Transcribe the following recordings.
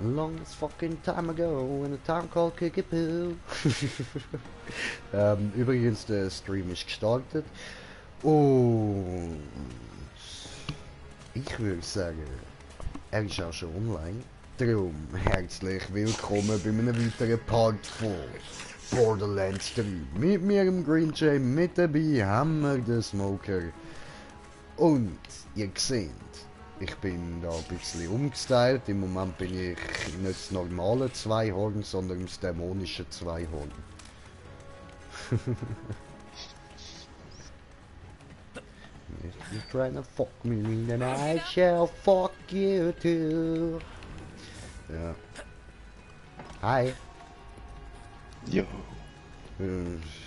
long as fucking time ago in a town called Kickapoo. Übrigens, der Stream ist gestartet. Und ich würde sagen, er ist auch schon online. Darum herzlich willkommen bei einem weiteren Part von Borderlands 3. Mit mir im Green Jay, mit dabei haben wir den Smoker. Und ihr seht, ich bin da ein bisschen umgestylt. Im Moment bin ich nicht das normale Zweihorn, sondern das dämonische Zweihorn. If you're trying to fuck me, then I shall fuck you too. Ja. Hi. Jo.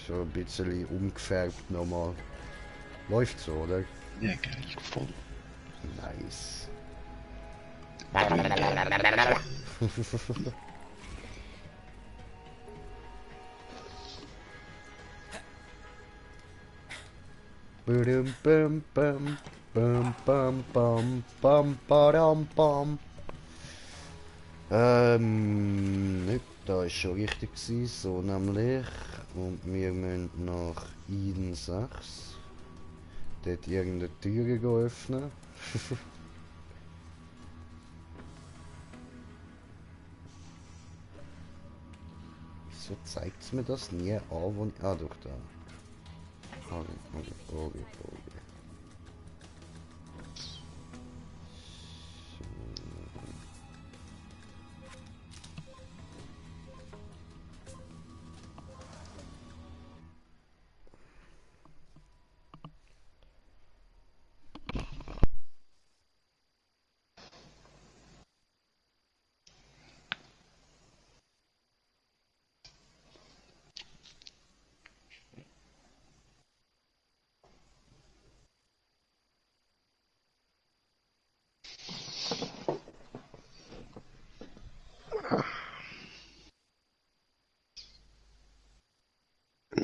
So ein bisschen umgefärbt nochmal. Läuft so, oder? Ja, geil, voll. Nice. Bum bum bum bum bum bum bum badum bum. Nicht, da ist schon richtig gewesen, so nämlich. Und wir müssen nach Eden 6. Dort irgendeine Tür öffnen. Wieso zeigt es mir das nie an, wo ich... Ah, doch da. Okay.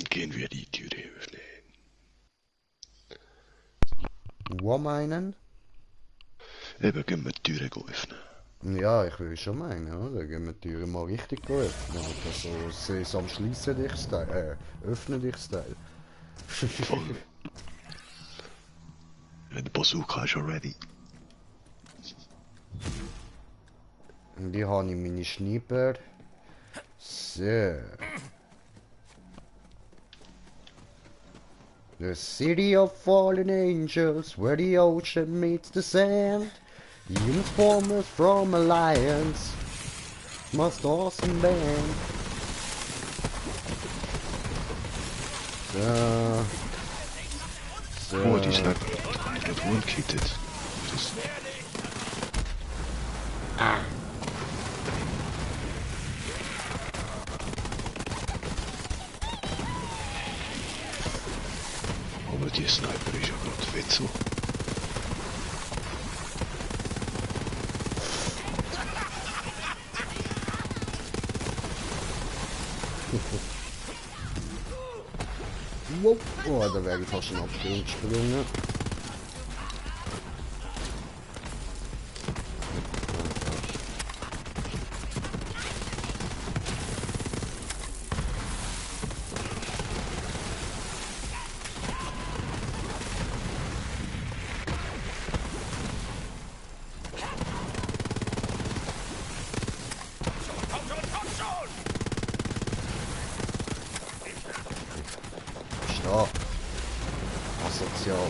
Gehen wir die Tür öffnen. Wo meinen? Eben, gehen wir die Tür öffnen. Ja, ich würde schon meinen, oder? Gehen wir die Türen mal richtig öffnen. Also, Sesam, schließe dich Style, öffne dich Style. Voll. Der Bazooka ist schon ready. Und hier habe ich meine Schnipper. So. The city of fallen angels, where the ocean meets the sand. The informers from Alliance must awesome band. So. Oh, die ist not one-kitted. Aber die Sniper ist ja gerade fett so. Wow. Oh, da wäre ich fast schon abgesprungen. Stark. Asozial.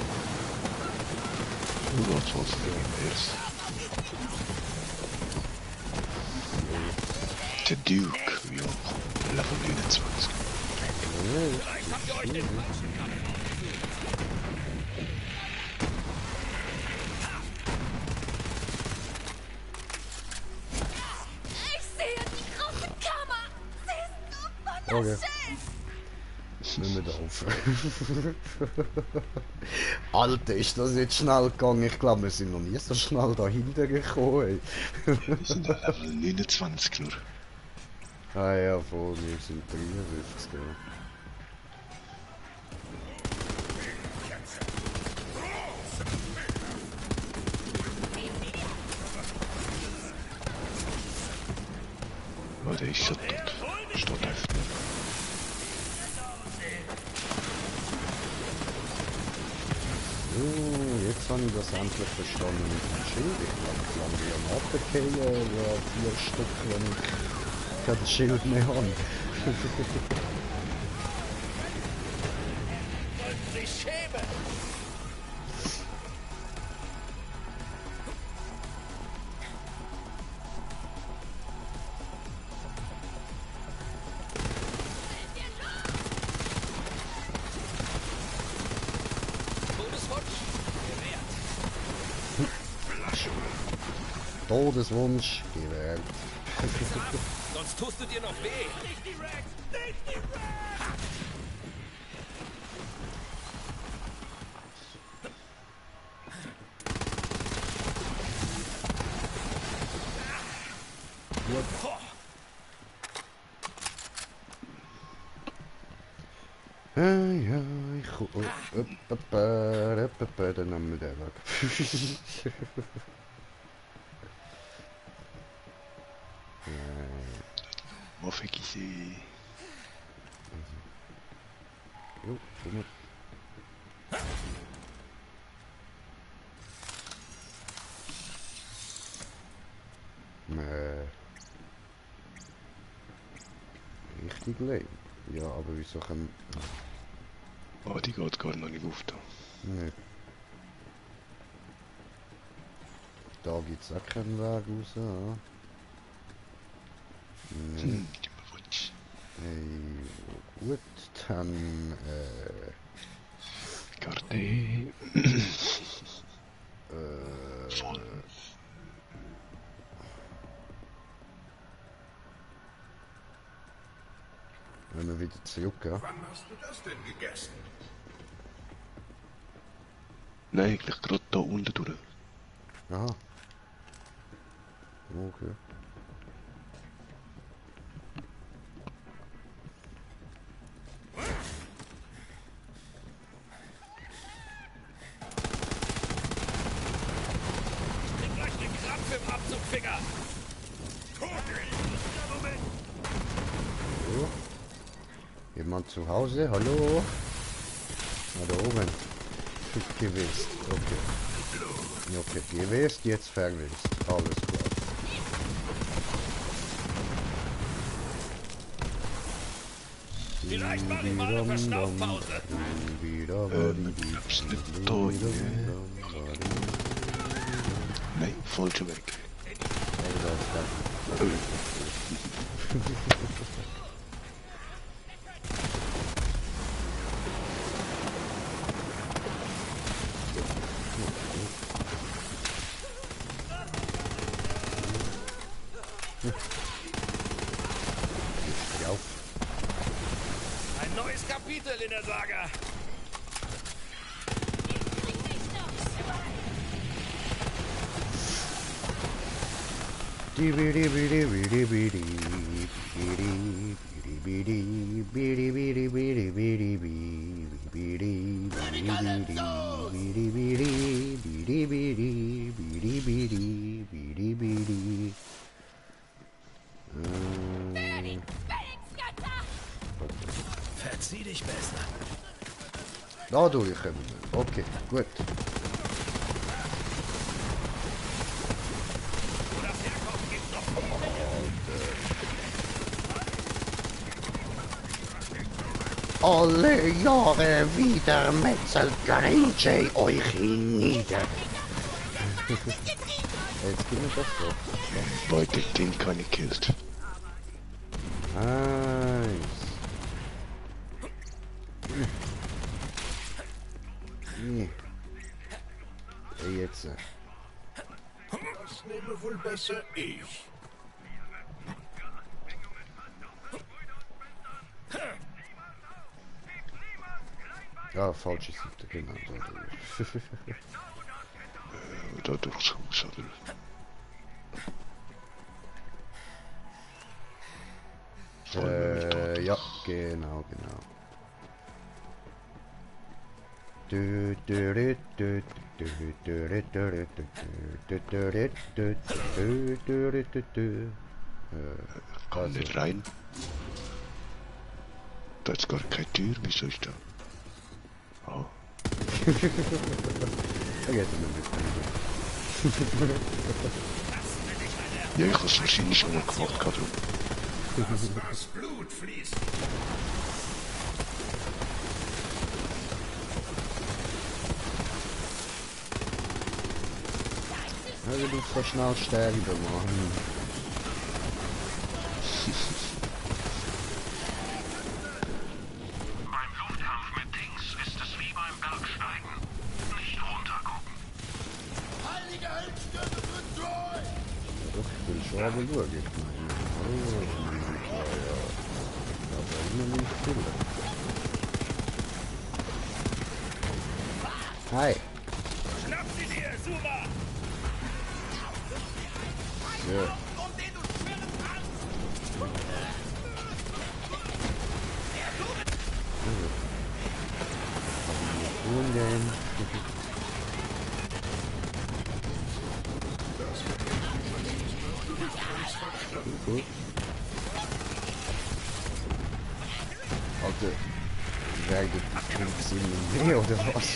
Oh Gott, was für ein Erst. Der Duke, ja, Level 29. Ich sehe die große Kammer! Sie ist so Okay. wunderschön! Nicht mehr auf. Alter, ist das jetzt schnell gegangen? Ich glaube, wir sind noch nie so schnell dahinter gekommen. Wir sind Level 29 nur. Ah ja, voll, wir sind 53. Ja. Oh, der ist schon tot. Steht einfach nicht. Jetzt habe ich das endlich verstanden mit dem Schild. Ich glaube, ich lande ja runterfallen, 4 Stück, wenn ich kein Schild mehr habe. Todeswunsch gewährt. Sonst tust du dir noch weh. Ja, dann nehmen wir den weg. Waffe gesehen. Jo, komm. Richtig lame. Ja, aber wieso kann... Oh, die geht gar noch nicht auf da. Nee. Da gibt's auch keinen Weg raus, ja. Nee. Gib mir Wunsch. Hey, gut, dann... Karte. Voll. Wenn wir wieder zurück, ja? Wann hast du das denn gegessen? Nein, eigentlich gerade da unten durch. Aha. Okay. Krieg gleich den Krampf im Abzugfinger. So. Jemand zu Hause? Hallo? Na, da oben. Gewesen. Okay. Okay, gewesen, jetzt verwest. Alles klar. Vielleicht mach ich mal eine Verschnaufpause. Glaubst nicht da, Junge. Nein, falscher Weg. Ein neues Kapitel in der Saga. Verzieh dich besser. Da durch. Okay, gut. Wo das herkommt, gibt's noch. Alle Jahre wieder metzelt Grinche euch nieder. Jetzt gibt es das so. Beide den keine Kills. Nice. Jetzt. Das nehme wohl besser ich. Ja, falsche Seite, genau. Da durchs Haus, oder? Ja, genau. Komm nicht rein. Da ist gar keine Tür, wieso ist da? Oh. Da geht er nicht mit. Ja, ich habe es wahrscheinlich schon mal gemacht, gerade. Das Blut fließt. Also du so schnell sterben, Mann. Beim Luftkampf mit Dings ist es wie beim Bergsteigen. Nicht runtergucken. Heilige Heldstürme für Troy! Doch, ich will schon aber schauen, ich meine. Oh, ja. Aber immer nicht viel. Hi. Schnapp sie dir, Suma! Ja. Um den du schwimmen kannst! Ungame. Gut. Alter, werdet die Kriegssinn mehr oder was?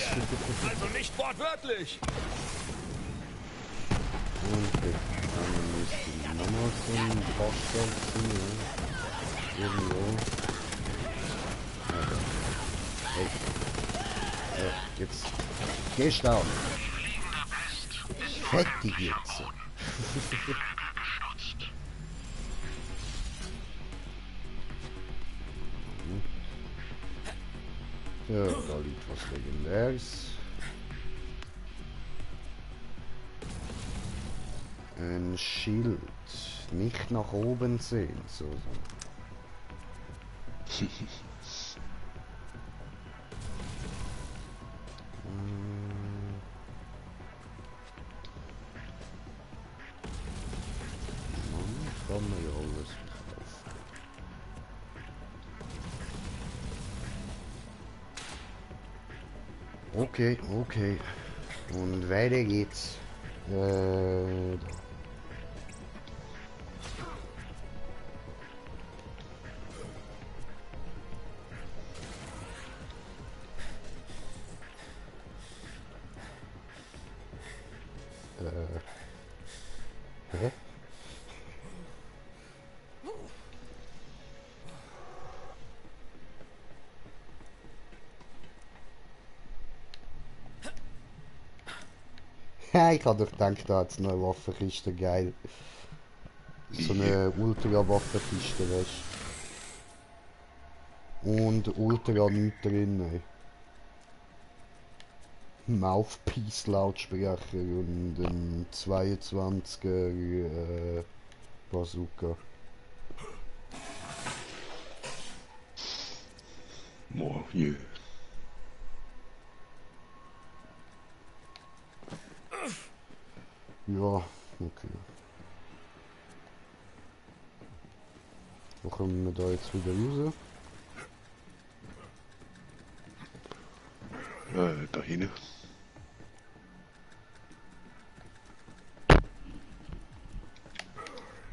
Also nicht wortwörtlich! Und dann müsste nochmal so ein Postgeld sein, ja. Irgendwo. Okay. Hey. Ja, jetzt. Gehst down. Fertig jetzt. Ja, da liegt was Legendäres. Ein Schild. Nicht nach oben sehen. So. Kann man ja alles verkaufen. Okay, okay. Und weiter geht's. Hä? Ja, ich hab doch gedacht, da hat's noch eine Waffenkiste, geil. So eine Ultra-Waffenkiste, weißt du. Und Ultra nichts drin. Ey. Mouthpiece-Lautsprecher und ein 22er Bazooka. Mon Dieu. Ja, okay. Wo kommen wir da jetzt wieder raus? Da hinten.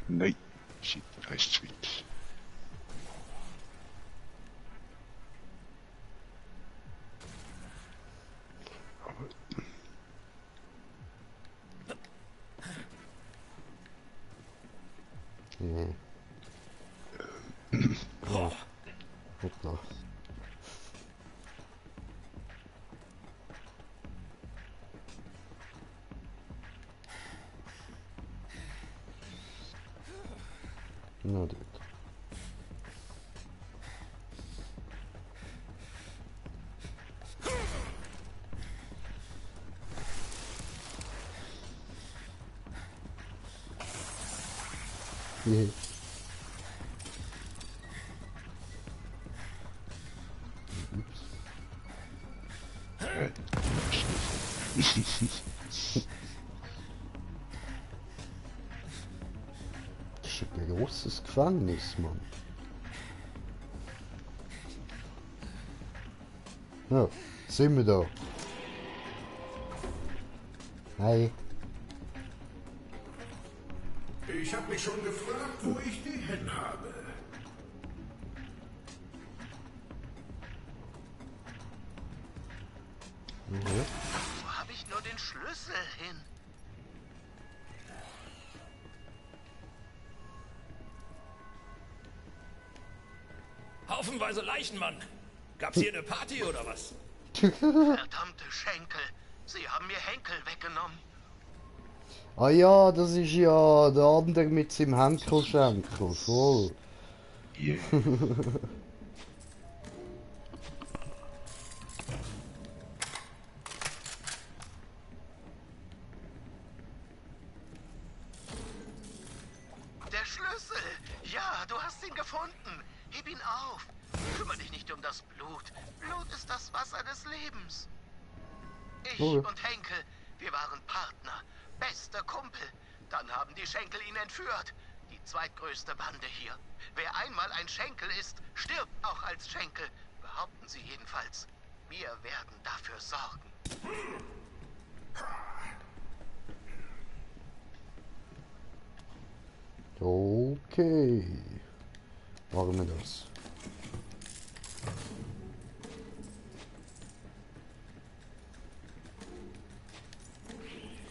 Nein. Shit, heißt Schwitz. Nee. Oh. Hoppla. Na gut. Yeah. Das ist ein großes Gefängnis, Mann. Ja, sind wir da. Hi. Ich habe mich schon gefragt, wo ich die hin habe. Wo habe ich nur den Schlüssel hin? Haufenweise Leichen, Mann. Gab's hier eine Party oder was? Verdammte Schenkel. Sie haben mir Henkel weggenommen. Ah ja, das ist ja der andere mit seinem Henkelschenkel, voll. Yeah. Der Schlüssel. Ja, du hast ihn gefunden. Heb ihn auf. Kümmere dich nicht um das Blut. Blut ist das Wasser des Lebens. Ich und Henkel, wir waren Partner. Beste Kumpel. Dann haben die Schenkel ihn entführt. Die zweitgrößte Bande hier. Wer einmal ein Schenkel ist, stirbt auch als Schenkel. Behaupten sie jedenfalls. Wir werden dafür sorgen. Okay. Machen wir das.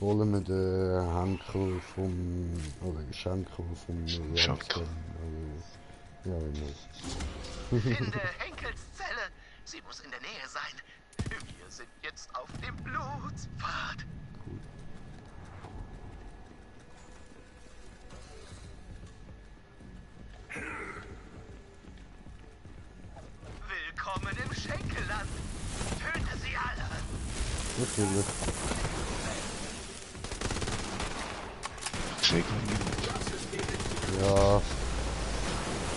Holen wir den Henkel vom... oder Schenkel vom... Schenkel. Ja, genau. Finde Henkels Zelle. Sie muss in der Nähe sein. Wir sind jetzt auf dem Blutspfad. Willkommen im Schenkelland. Töte sie alle. Natürlich. Zeker niet. Ja.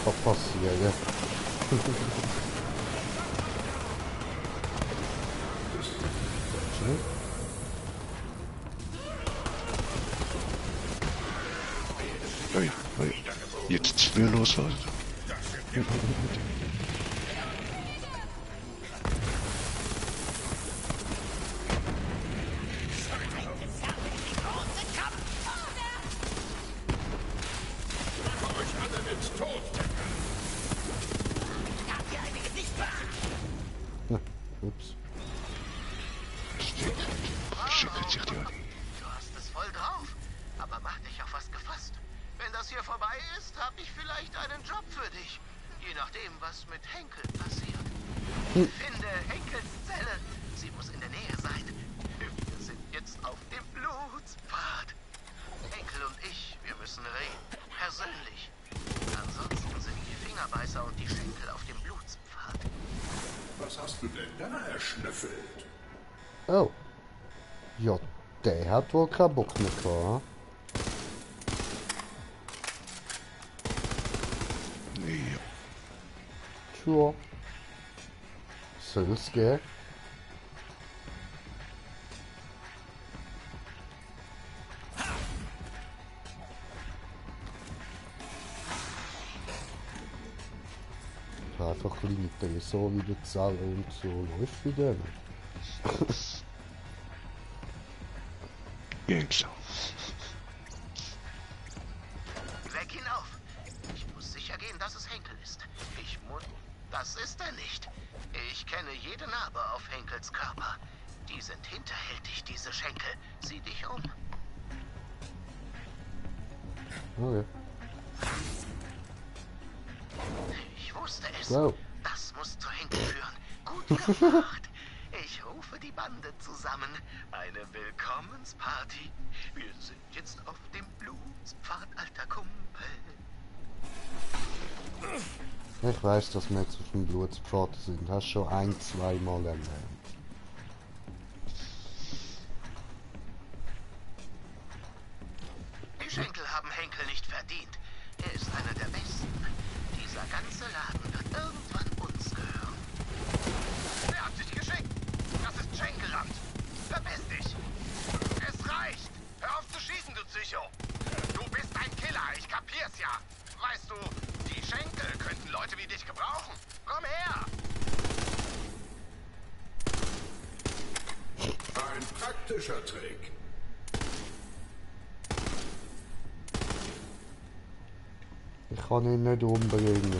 Kann passieren. Oh ja, oh ja. Jetzt speerloos was. Ups. Schickert sich die an. Du hast es voll drauf. Aber mach dich auf was gefasst. Wenn das hier vorbei ist, habe ich vielleicht einen Job für dich. Je nachdem, was mit Henkel passiert. Finde Henkels Zelle. Sie muss in der Nähe sein. Wir sind jetzt auf dem Blutspfad. Henkel und ich, wir müssen reden. Persönlich. Ansonsten sind die Fingerbeißer und die Schenkel auf dem Blutspfad. Was hast du denn da erschnüffelt? Oh. Ja, der hat wohl keinen Bock mehr gehabt. Nee, ja. Tja. Soll's gehen. Einfach ein bisschen mit der so wieder zahlen und so läuft wieder. Jeeps. Weck ihn auf. Ich muss sicher gehen, dass es Henkel ist. Ich muss... Das ist er nicht. Ich kenne jede Narbe auf Henkels Körper. Die sind hinterhältig, diese Schenkel. Sieh dich um. Okay. Ich wusste es. Wow. Das muss zu Henkel führen. Gut gemacht. Ich rufe die Bande zusammen. Eine Willkommensparty. Wir sind jetzt auf dem Blutspfad, alter Kumpel. Ich weiß, dass wir jetzt auf dem Blutspfad sind. Hast schon ein-, zweimal erlernt. Die Schenkel haben Henkel nicht verdient. Er ist einer der Besten. Dieser ganze Laden wird irgendwann uns gehören. Wer hat dich geschickt? Das ist Schenkelland. Verpiss dich. Es reicht. Hör auf zu schießen, du Psycho. Du bist ein Killer, ich kapier's ja. Weißt du, die Schenkel könnten Leute wie dich gebrauchen. Komm her. Ein praktischer Trick. Ich kann ihn nicht umbringen.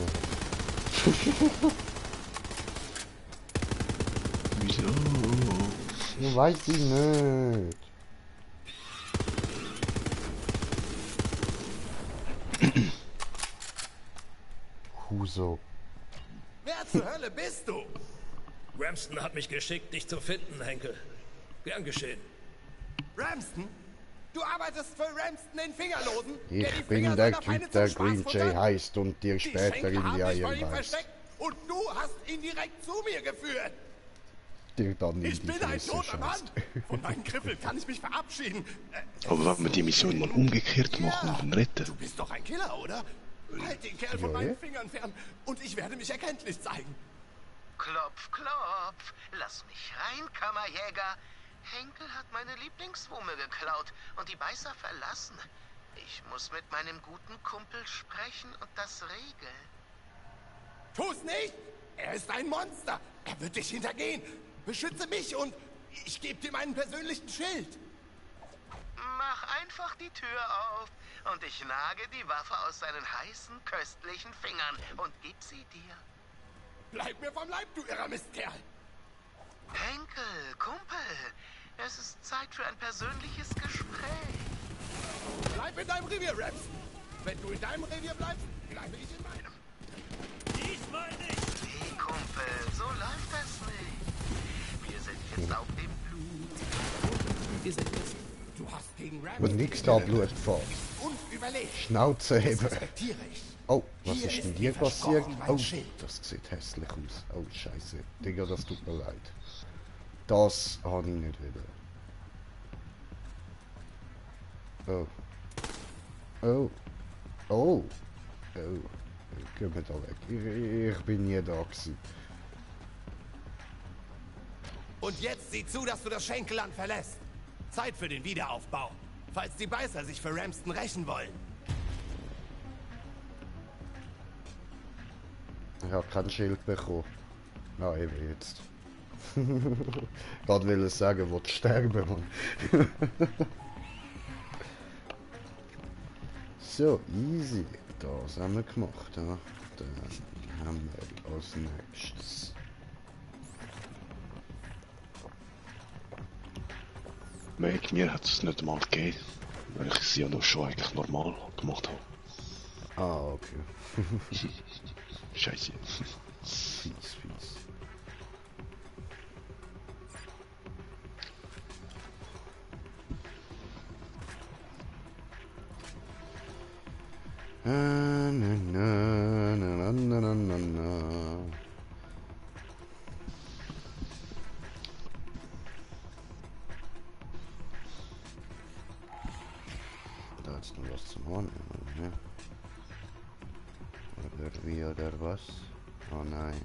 Wieso? Ich weiß ich nicht. Huso. Wer zur Hölle bist du? Ramston hat mich geschickt, dich zu finden, Henkel. Gern geschehen. Ramston? Du arbeitest für Ramston den Fingerlosen? Ich bin der Typ, der Green Jay heißt und dir später in die Eier beißt. Und du hast ihn direkt zu mir geführt. Dir dann in Ich die bin ein Fresse toter Mann. scheißt. Von meinem Krippel kann ich mich verabschieden. Aber wenn wir die Mission mal umgekehrt machen und ihn retten. Du bist doch ein Killer, oder? Halt den Kerl von Ja, meinen ja. Fingern fern und ich werde mich erkenntlich zeigen. Klopf, klopf. Lass mich rein, Kammerjäger. Henkel hat meine Lieblingswumme geklaut und die Beißer verlassen. Ich muss mit meinem guten Kumpel sprechen und das regeln. Tu's nicht! Er ist ein Monster! Er wird dich hintergehen! Beschütze mich und ich gebe dir meinen persönlichen Schild! Mach einfach die Tür auf und ich nage die Waffe aus seinen heißen, köstlichen Fingern und gib sie dir. Bleib mir vom Leib, du irrer Mistkerl! Henkel, Kumpel, es ist Zeit für ein persönliches Gespräch. Bleib in deinem Revier, Ramston! Wenn du in deinem Revier bleibst, bleibe ich in meinem. Diesmal nicht! Hey, Kumpel, so läuft das nicht. Wir sind jetzt auf dem Blut. Wir sind es. Du hast gegen Und Ramston nix da Blut vor. und überlebt. Schnauze Das heben. respektiere ich. Oh, was Hier ist denn ist hier wie passiert? versprochen mein Oh, Schild. das sieht hässlich aus. Oh, scheiße. Digga, das tut mir leid. Das habe ich nicht wieder. Oh. Oh. Oh. Oh. Geh mir da weg. Ich bin nie da gewesen. Und jetzt sieh zu, dass du das Schenkelland verlässt. Zeit für den Wiederaufbau. Falls die Beißer sich für Ramston rächen wollen. Ich habe kein Schild bekommen. Na, eben jetzt. Gerade will ich sagen, wo sterben, Mann. So, easy. Das haben wir gemacht. Ja. Dann haben wir als nächstes. Mir hat es nicht mal gegeben, weil ich es ja noch schon eigentlich normal gemacht habe. Ah, okay. Scheiße. Fies, fies. Na, na, na, na, na, na, na. Da ist noch was zum Horn. Ja. Oder wie oder was? Oh nein.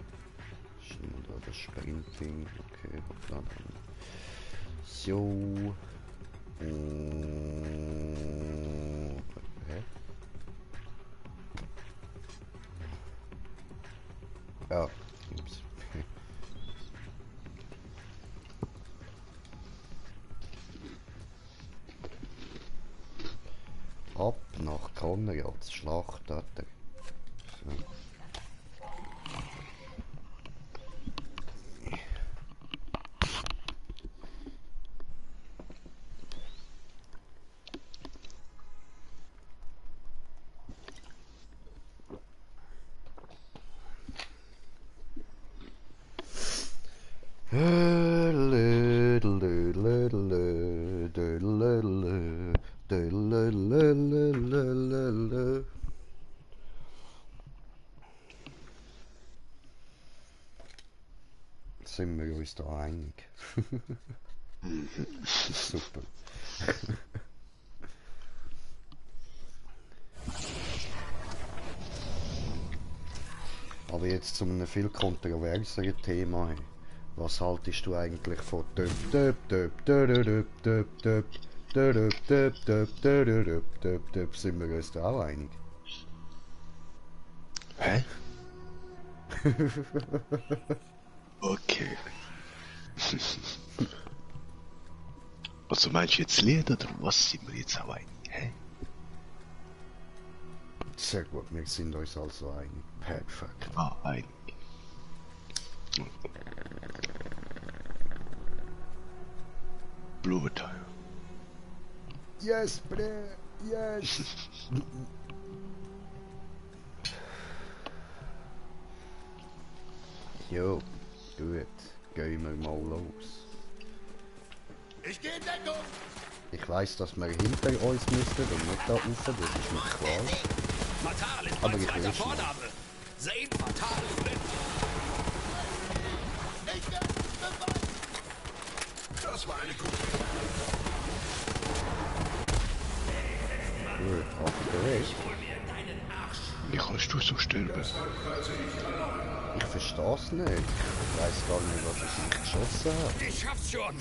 Schon da das Sprinting. Okay, hoppla. So. Hä? Ja. Ups. Ab nach Konrads Schlachtatter. So. Sind wir uns da einig? Super. Aber jetzt zu einem viel kontroverseren Thema. Was haltest du eigentlich von sind wir uns da auch einig? Hä? Okay. Also meinst du jetzt Lied oder was sind wir jetzt auch einig? Hä? Sehr gut, wir sind uns also einig. Perfekt. Ah, einig. Blumenthal. Yes, bre, yes! Jo, gut. Gehen wir mal los. Ich gehe in Deckung! Ich weiss, dass wir hinter uns müssten und nicht da rauf, das ist mir klar. Fatal ist Aber mein ich zweiter will schon. Vorname. Zane Fatal Flint. Ich werde beweisen! Das war eine gute. Gut, auf der Weg. Wie kannst du so sterben? Ich versteh's nicht. Ich weiss gar nicht, was ich nicht geschossen habe. Ich schaff's schon!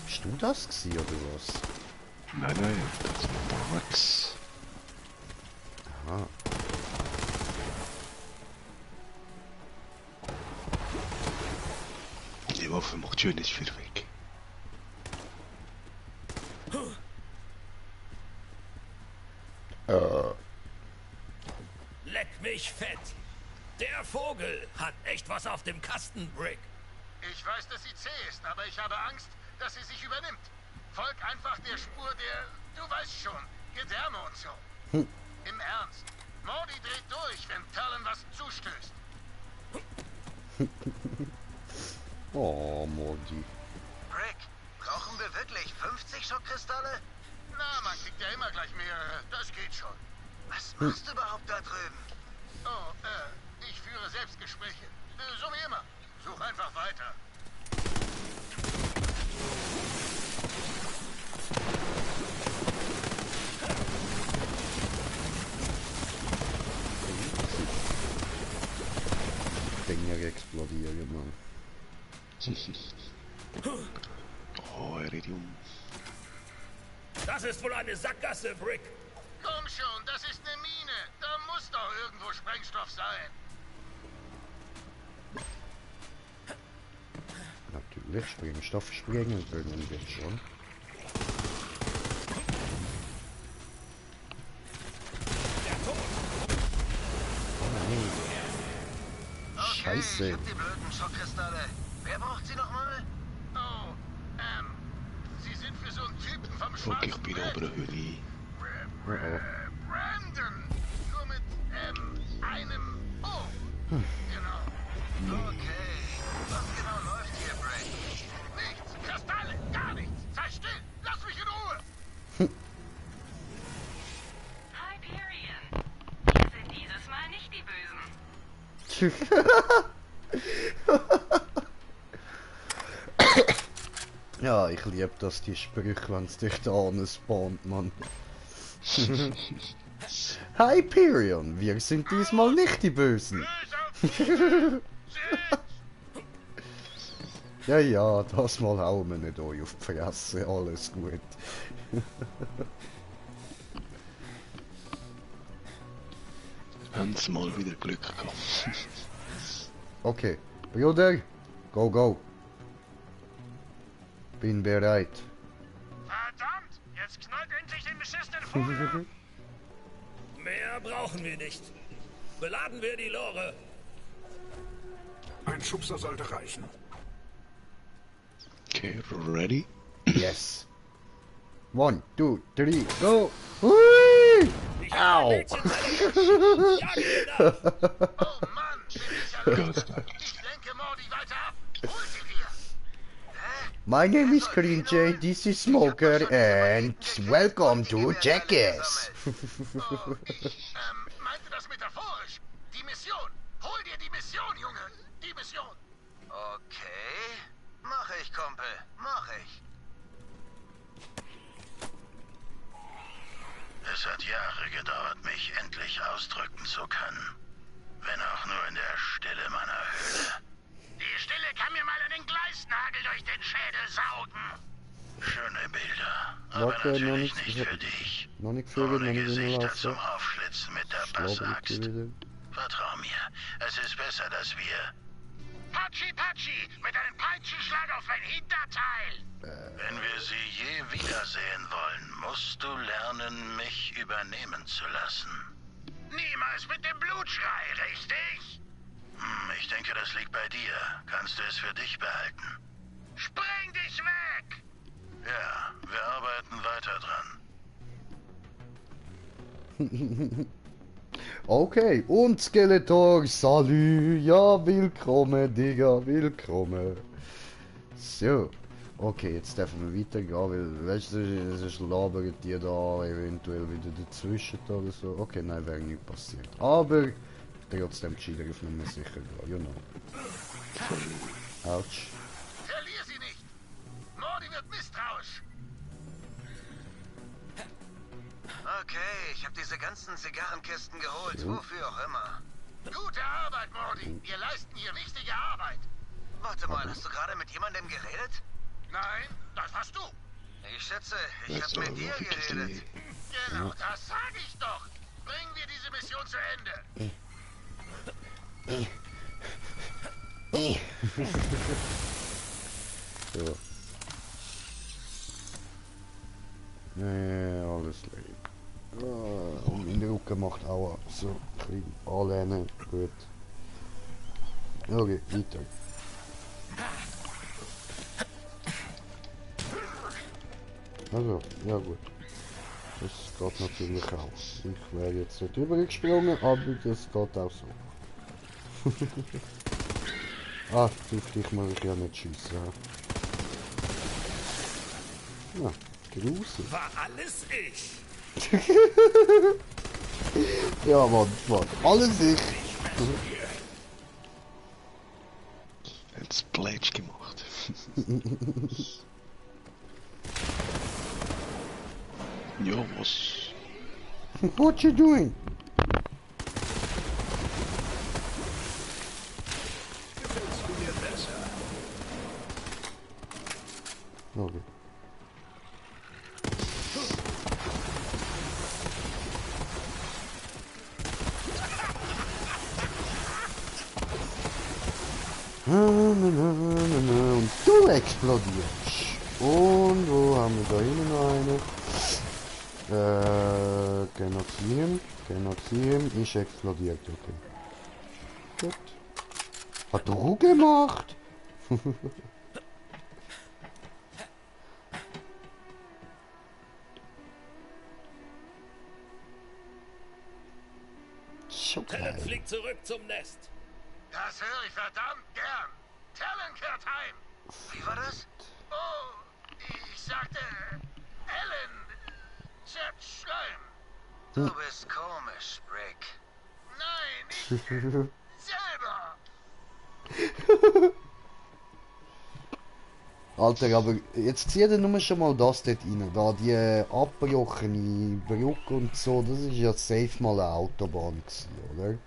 Bist du das gewesen, oder was? Nein, das war Max. Aha. Die Waffe macht schön nicht viel weg. Leck mich fett! Der Vogel hat echt was auf dem Kasten, Brick. Ich weiß, dass sie zäh ist, aber ich habe Angst, dass sie sich übernimmt. Folg einfach der Spur der, du weißt schon, Gedärme und so. Im Ernst. Morty dreht durch, wenn Talon was zustößt. Oh, Mordi. Rick, brauchen wir wirklich 50 Schockkristalle? Na, man kriegt ja immer gleich mehrere. Das geht schon. Was machst du überhaupt da drüben? Oh, ich führe Selbstgespräche. So wie immer. Such einfach weiter. Dinger explodieren, Mann. Oh, Iridium. Das ist wohl eine Sackgasse, Brick. Komm schon, das ist eine Mine. Da muss doch irgendwo Sprengstoff sein. Natürlich, Sprengstoff sprengen können wir schon. Scheiße. Ich hab die blöden Schockkristalle. Wer braucht sie nochmal? Oh, sie sind für so einen Typen vom Fuck, ich schwarzen bin Brett. oben der Höhle. Brandon! Nur mit, einem O. Genau. Okay. Was genau läuft hier, Break? Nichts! Kristalle! Gar nichts! Sei still! Lass mich in Ruhe! Hyperion. Wir sind dieses Mal nicht die Bösen. Ja, ich liebe das, die Sprüche, wenn es dich da spawnt, Mann. Hyperion, wir sind diesmal nicht die Bösen. Ja, ja, das mal hauen wir nicht euch auf die Fresse, alles gut. Haben's mal wieder Glück gehabt. Okay, Bruder, go, go. Bin bereit. Verdammt! Jetzt knallt endlich den beschissenen Vogel! Mehr brauchen wir nicht. Beladen wir die Lore. Ein Schubser sollte reichen. Okay, ready? Yes. 1, 2, 3, go. Hui! Ich Au. Mädchen ja, genau. Oh Mann! Bin ich ja Gott. Ich lenke Morty weiter ab! Hol sie dir! My name is Green J, this is Smoker, and welcome to Jackass. Oh, ich, meinte das metaphorisch. Die Mission. Hol dir die Mission, Junge. Die Mission. Okay. Mach ich, Kumpel. Mach ich. Es hat Jahre gedauert, mich endlich ausdrücken zu können. Wenn auch nur in der Stille meiner Höhle. Die Stille kann mir mal einen Gleisnagel durch den Schädel saugen. Schöne Bilder, aber Warte, noch natürlich nicht- nicht für dich. Noch nicht vögeln, noch Ohne nicht Gesichter hinlaufen. zum Aufschlitzen mit der Schlafen Bassaxt. wieder. Vertrau mir, es ist besser, dass wir Patschi Patschi mit einem Peitschenschlag auf mein Hinterteil. Wenn wir sie je wiedersehen wollen, musst du lernen, mich übernehmen zu lassen. Niemals mit dem Blutschrei, richtig? Ich denke, das liegt bei dir. Kannst du es für dich behalten? Spreng dich weg! Ja, wir arbeiten weiter dran. Okay, und Skeletor, salü, ja, willkommen, Digga, willkommen. So, okay, jetzt dürfen wir weitergehen, weil, weißt du, sonst labern die da eventuell wieder dazwischen oder so. Okay, nein, wäre nicht passiert. Aber, trotzdem gescheiter auf Nummer sicher gehen, you know. Autsch. Verlier sie nicht! Mordi wird misstrauisch! Okay, ich habe diese ganzen Zigarrenkisten geholt, wofür auch immer. Gute Arbeit, Mordi. Wir leisten hier wichtige Arbeit. Warte mal, hast du gerade mit jemandem geredet? Nein, das hast du. Ich schätze, ich habe mit dir geredet. Genau, das sage ich doch. Bringen wir diese Mission zu Ende. So. Ja, alles leer. Und in den Rücken macht auch so ein bisschen anlehnen. Gut. Okay, weiter. Also, ja gut. Das geht natürlich auch. Ich wäre jetzt nicht übergesprungen, aber das geht auch so. Ah, auf dich muss ich ja nicht schiessen. Ja, gruselig. War alles ich. Ja, Mann, alles ich. Jetzt Plätsch gemacht. Ja, was? What you doing? Gefällst du mir besser? Okay. Und du explodierst. Und wo haben wir da hinten noch eine? Genozid ist explodiert, okay. Gut. Hat du gemacht? So Talon geil. fliegt zurück zum Nest. Das höre ich verdammt gern. Talon kehrt heim. Wie war das? Oh, ich sagte... Ellen. Schleim. Du bist komisch, Rick. Nein, ich selber. Alter, aber jetzt zieh dir nur schon mal das dort rein. Da die abgebrochene Brücke und so, das ist ja safe mal eine Autobahn gewesen, oder?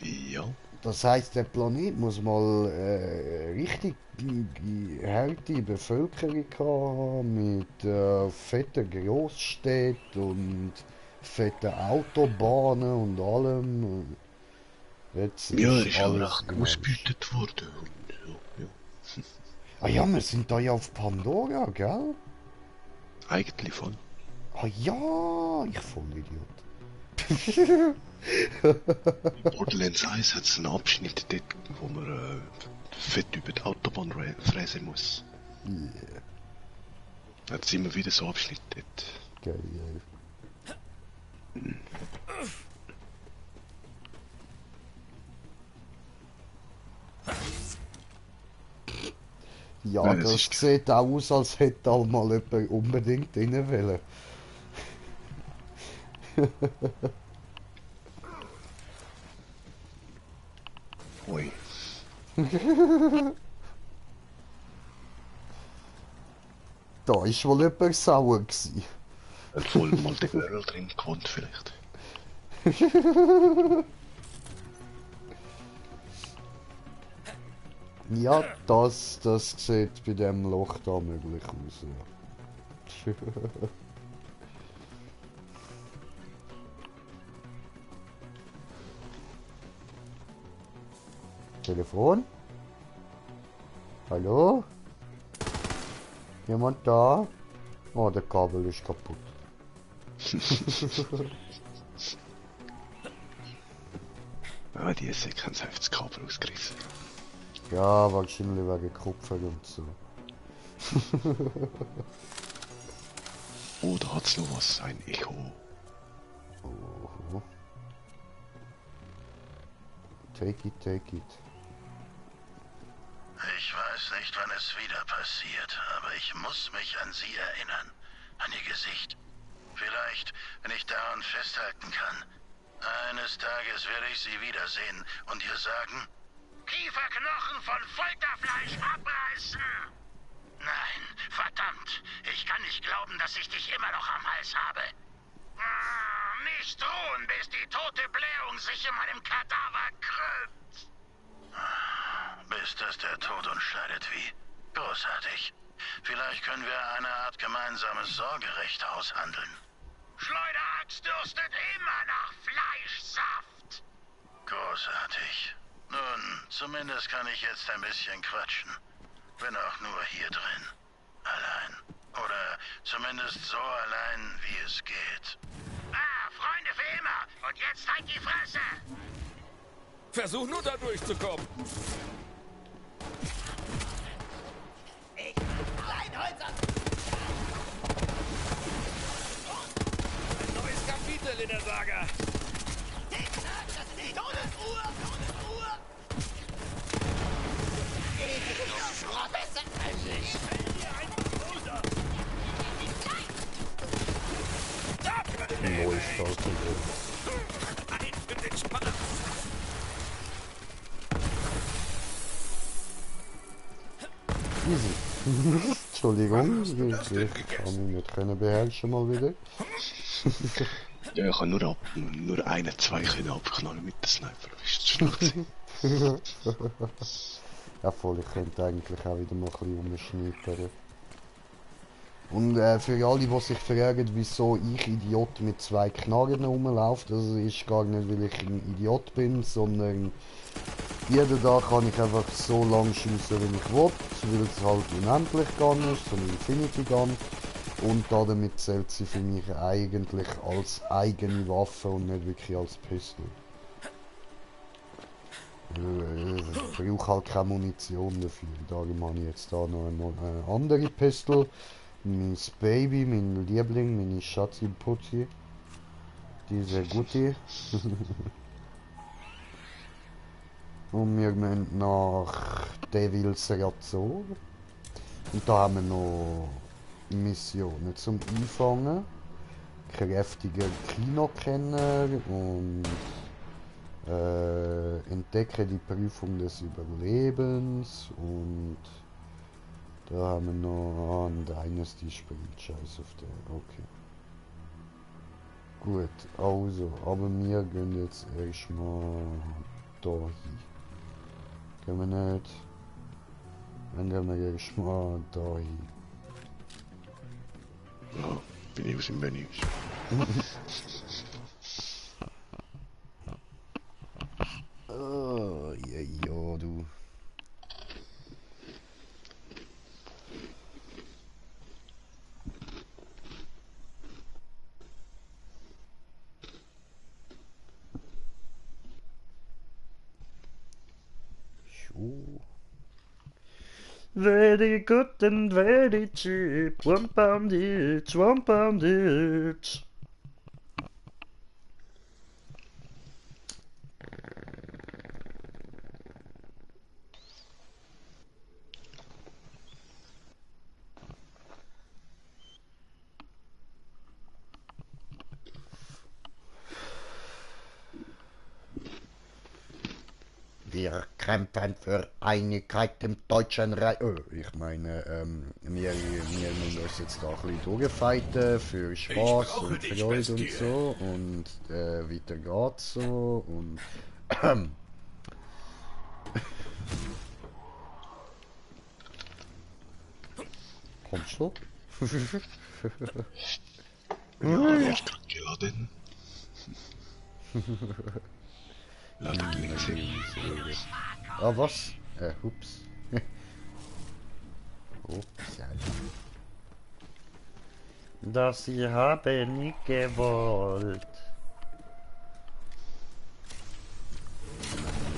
Ja. Das heisst, der Planet muss mal richtig harte Bevölkerung haben, mit fetten Großstädten und fetten Autobahnen und allem. Jetzt Ja, ist auch alles recht im ausgebeutet worden. Und, ja, ja. Ah ja, wir sind da ja auf Pandora, gell? Eigentlich voll. Ah ja, ich Vollidiot. Borderlands 1 hat einen Abschnitt dort, wo man fett über die Autobahn fräsen muss. Yeah. Jetzt immer wieder so Abschnitte dort. Geil. Ja, Nein, das das ist- sieht auch aus, als hätte all mal jemand unbedingt rein wollen. Ui. Da ist wohl jemand sauer gewesen. Ein voll Multiverse drin gewohnt vielleicht. Ja, das sieht bei dem Loch da möglich aus. Ja. Telefon? Hallo? Jemand da? Oh, der Kabel ist kaputt. Ah, die Sequenz hat das Kabel ausgerissen. Ja, wahrscheinlich wegen Kupfer und so. Oh, da hat's noch was, ein Echo. Oh. Take it, take it. Ich weiß nicht, wann es wieder passiert, aber ich muss mich an Sie erinnern. An Ihr Gesicht. Vielleicht, wenn ich daran festhalten kann. Eines Tages werde ich Sie wiedersehen und ihr sagen: Kieferknochen von Folterfleisch abreißen! Nein, verdammt. Ich kann nicht glauben, dass ich dich immer noch am Hals habe. Nicht ruhen, bis die tote Blähung sich in meinem Kadaver krümmt. Bis dass der Tod uns scheidet wie. Großartig. Vielleicht können wir eine Art gemeinsames Sorgerecht aushandeln. Schleuderachs dürstet immer nach Fleischsaft. Großartig. Nun, zumindest kann ich jetzt ein bisschen quatschen. Wenn auch nur hier drin. Allein. Oder zumindest so allein, wie es geht. Freunde für immer. Und jetzt halt die Fresse. Versuch nur da durchzukommen. Kleinholzer! Ein neues Kapitel in der Saga. Tick-Tack, das ist die Todesuhr! Todesuhr! Besser als ich! Neustart. Ein für den Spaß. Easy. Entschuldigung, ich kann mich nicht beherrschen mal wieder. Ja, ich kann nur einen, zwei können abknallen mit der Sniper. Ist schlecht. Ja voll, ich könnte eigentlich auch wieder mal ein bisschen umschnippern. Und für alle, die sich fragen, wieso ich Idiot mit zwei Knarren rumlaufe, das ist gar nicht, weil ich ein Idiot bin, sondern jeden Tag kann ich einfach so lang schiessen, wie ich will, weil es halt unendlich Gun ist, so ein Infinity Gun. Und damit zählt sie für mich eigentlich als eigene Waffe und nicht wirklich als Pistol. Ich brauche halt keine Munition dafür, darum habe ich jetzt da noch eine andere Pistol. Mein Baby, mein Liebling, meine Schatzi-Putzi. Diese Gutti. Und wir müssen nach Devil's Razor. Und da haben wir noch Missionen zum Einfangen. Kräftiger Kinokenner und entdecke die Prüfung des Überlebens und da haben wir noch ein Dynasty spielt, scheiß auf der, okay. Gut, also, aber wir gehen jetzt erstmal da hin. Gehen wir nicht. Dann gehen wir erstmal da hin. Ja, bin ich aus dem Menü. Oh, ja, du. Very good and very cheap. £1 each, £1 each. Wir kämpfen für Einigkeit im Deutschen Reich. Ich meine, wir müssen uns jetzt da ein bisschen durchfighten für Spaß und Freude und so. Und weiter geht's so. Und. Kommst du? Ja, ich kann geladen. Ladet links hin. Ah, was? Ups. Upsala. Das ich habe nicht gewollt.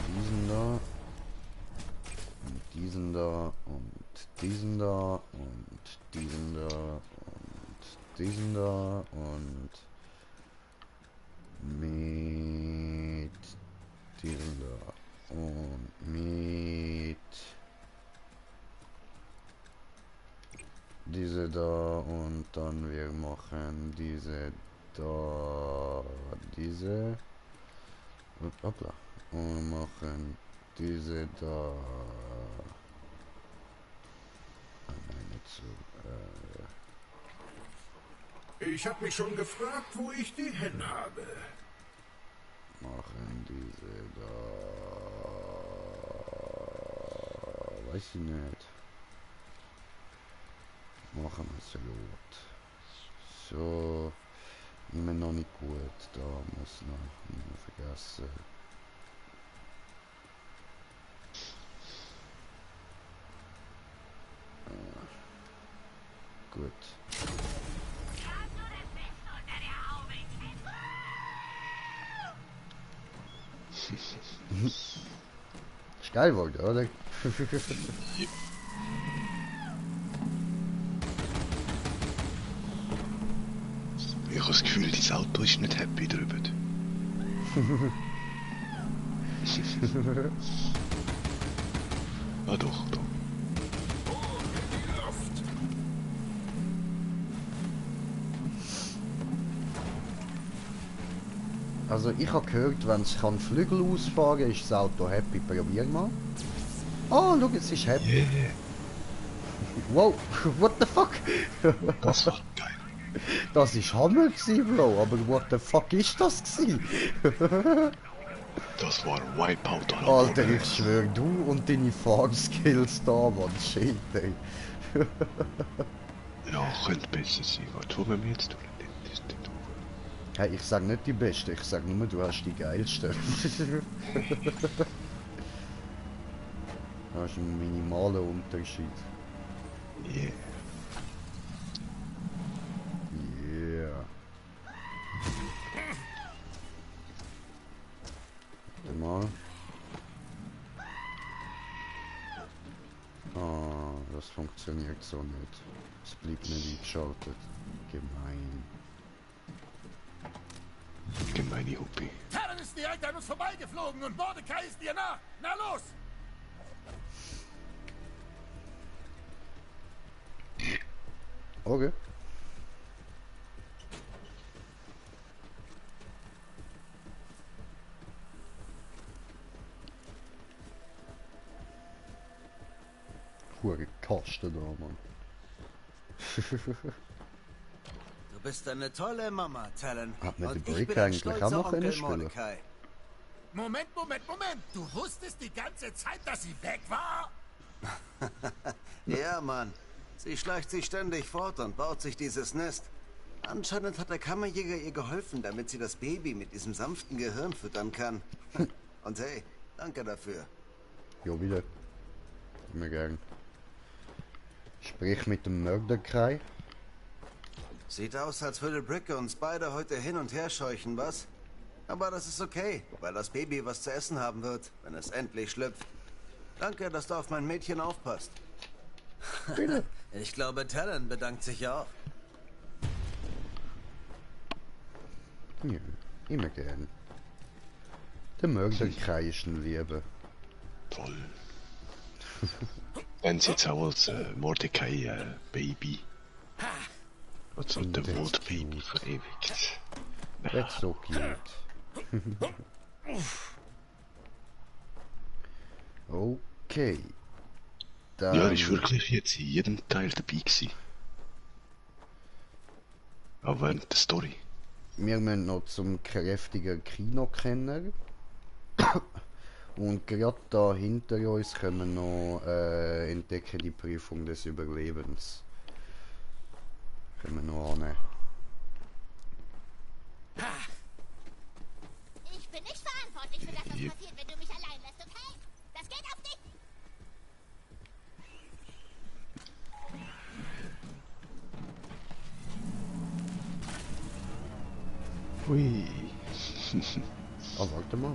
Diesen da. Und diesen da. Und diesen da. Und diesen da. Und diesen da. Und mit diesen da. Und mit diese da und dann wir machen diese da, diese und hoppla und machen diese da. Nein, nicht so. Ich habe mich schon gefragt, wo ich die hin habe. Machen diese da. Weiß ich nicht. Machen wir es gut. So. Immer noch nicht gut. Da muss noch nicht vergessen. Gut. Ist geil geworden, oder? Ich habe das Gefühl, dein Auto ist nicht happy drüber. Ah doch, doch. Also ich habe gehört, wenn es Flügel ausfahren kann, ist das Auto happy. Probier mal. Oh, schau, es ist happy. Yeah, Wow, what the fuck? das war geil. Das ist Hammer gewesen, Bro. Aber what the fuck ist das gewesen? Das war Wipeout an Alter, ich schwör, du und deine Fahrskills da, Mann. Shit, ey. Ja, könnte besser sein. Was tun wir jetzt tun? Hey, ich sag nicht die Beste, ich sag nur, du hast die geilste. Das ist ein minimaler Unterschied. Yeah. Yeah. Warte mal. Ah, das funktioniert so nicht. Es bleibt nicht eingeschaltet. Gemein. Gemeine Huppi. Talon ist direkt an uns vorbeigeflogen und Mordecai ist dir nach. Na los! Okay. Hure Kasten da, Mann. Du bist eine tolle Mama, Talon. Hat mir Und die ich Break bin ein eigentlich auch stolzer noch Onkel spielen? Mordecai. Moment. Du wusstest die ganze Zeit, dass sie weg war? Ja, Mann. Sie schleicht sich ständig fort und baut sich dieses Nest. Anscheinend hat der Kammerjäger ihr geholfen, damit sie das Baby mit diesem sanften Gehirn füttern kann. Und hey, danke dafür. Jo, wieder. Immer gern. Sprich mit dem Mörderkrei. Sieht aus, als würde Bricke uns beide heute hin und her scheuchen, was? Aber das ist okay, weil das Baby was zu essen haben wird, wenn es endlich schlüpft. Danke, dass du auf mein Mädchen aufpasst. Bitte. Ich glaube, Talon bedankt sich auch. Ja, immer gern. Der Mörderkrei ist ein Liebe. Toll. Wenn sie jetzt auch als Mordecai Baby. Also der Das Wort ist Baby cute. verewigt. That's so cute. Okay. Dann Ja, er ist wirklich jetzt in jedem Teil dabei gewesen. Auch während der Story. wir müssen noch zum kräftigen Kinokenner. Und gerade da hinter uns können wir noch entdecken die Prüfung des Überlebens. Können wir noch annehmen. Ich bin nicht verantwortlich für das, was Yep. passiert, wenn du mich allein lässt, okay? Das geht auf dich! Ah, warte mal.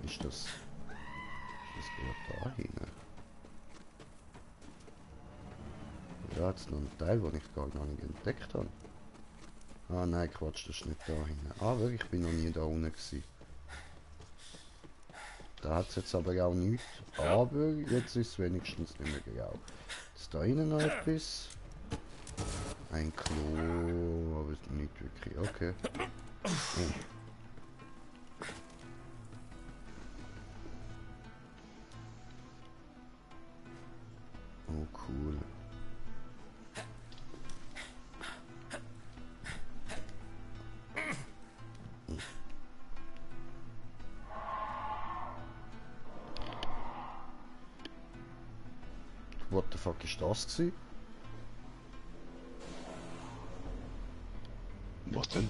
Ist das gerade da hinten? Ja, jetzt noch ein Teil, den ich gar nicht entdeckt habe. Ah nein, Quatsch, das ist nicht da hinten. Ah, wirklich, ich bin noch nie da unten gewesen. Da hat es jetzt aber auch nichts. Aber jetzt ist es wenigstens nicht mehr grau. Ist da hinten noch etwas? Ein Klo, aber nicht wirklich. Okay. Oh. Oh, cool. What the fuck ist das gewesen? Was denn?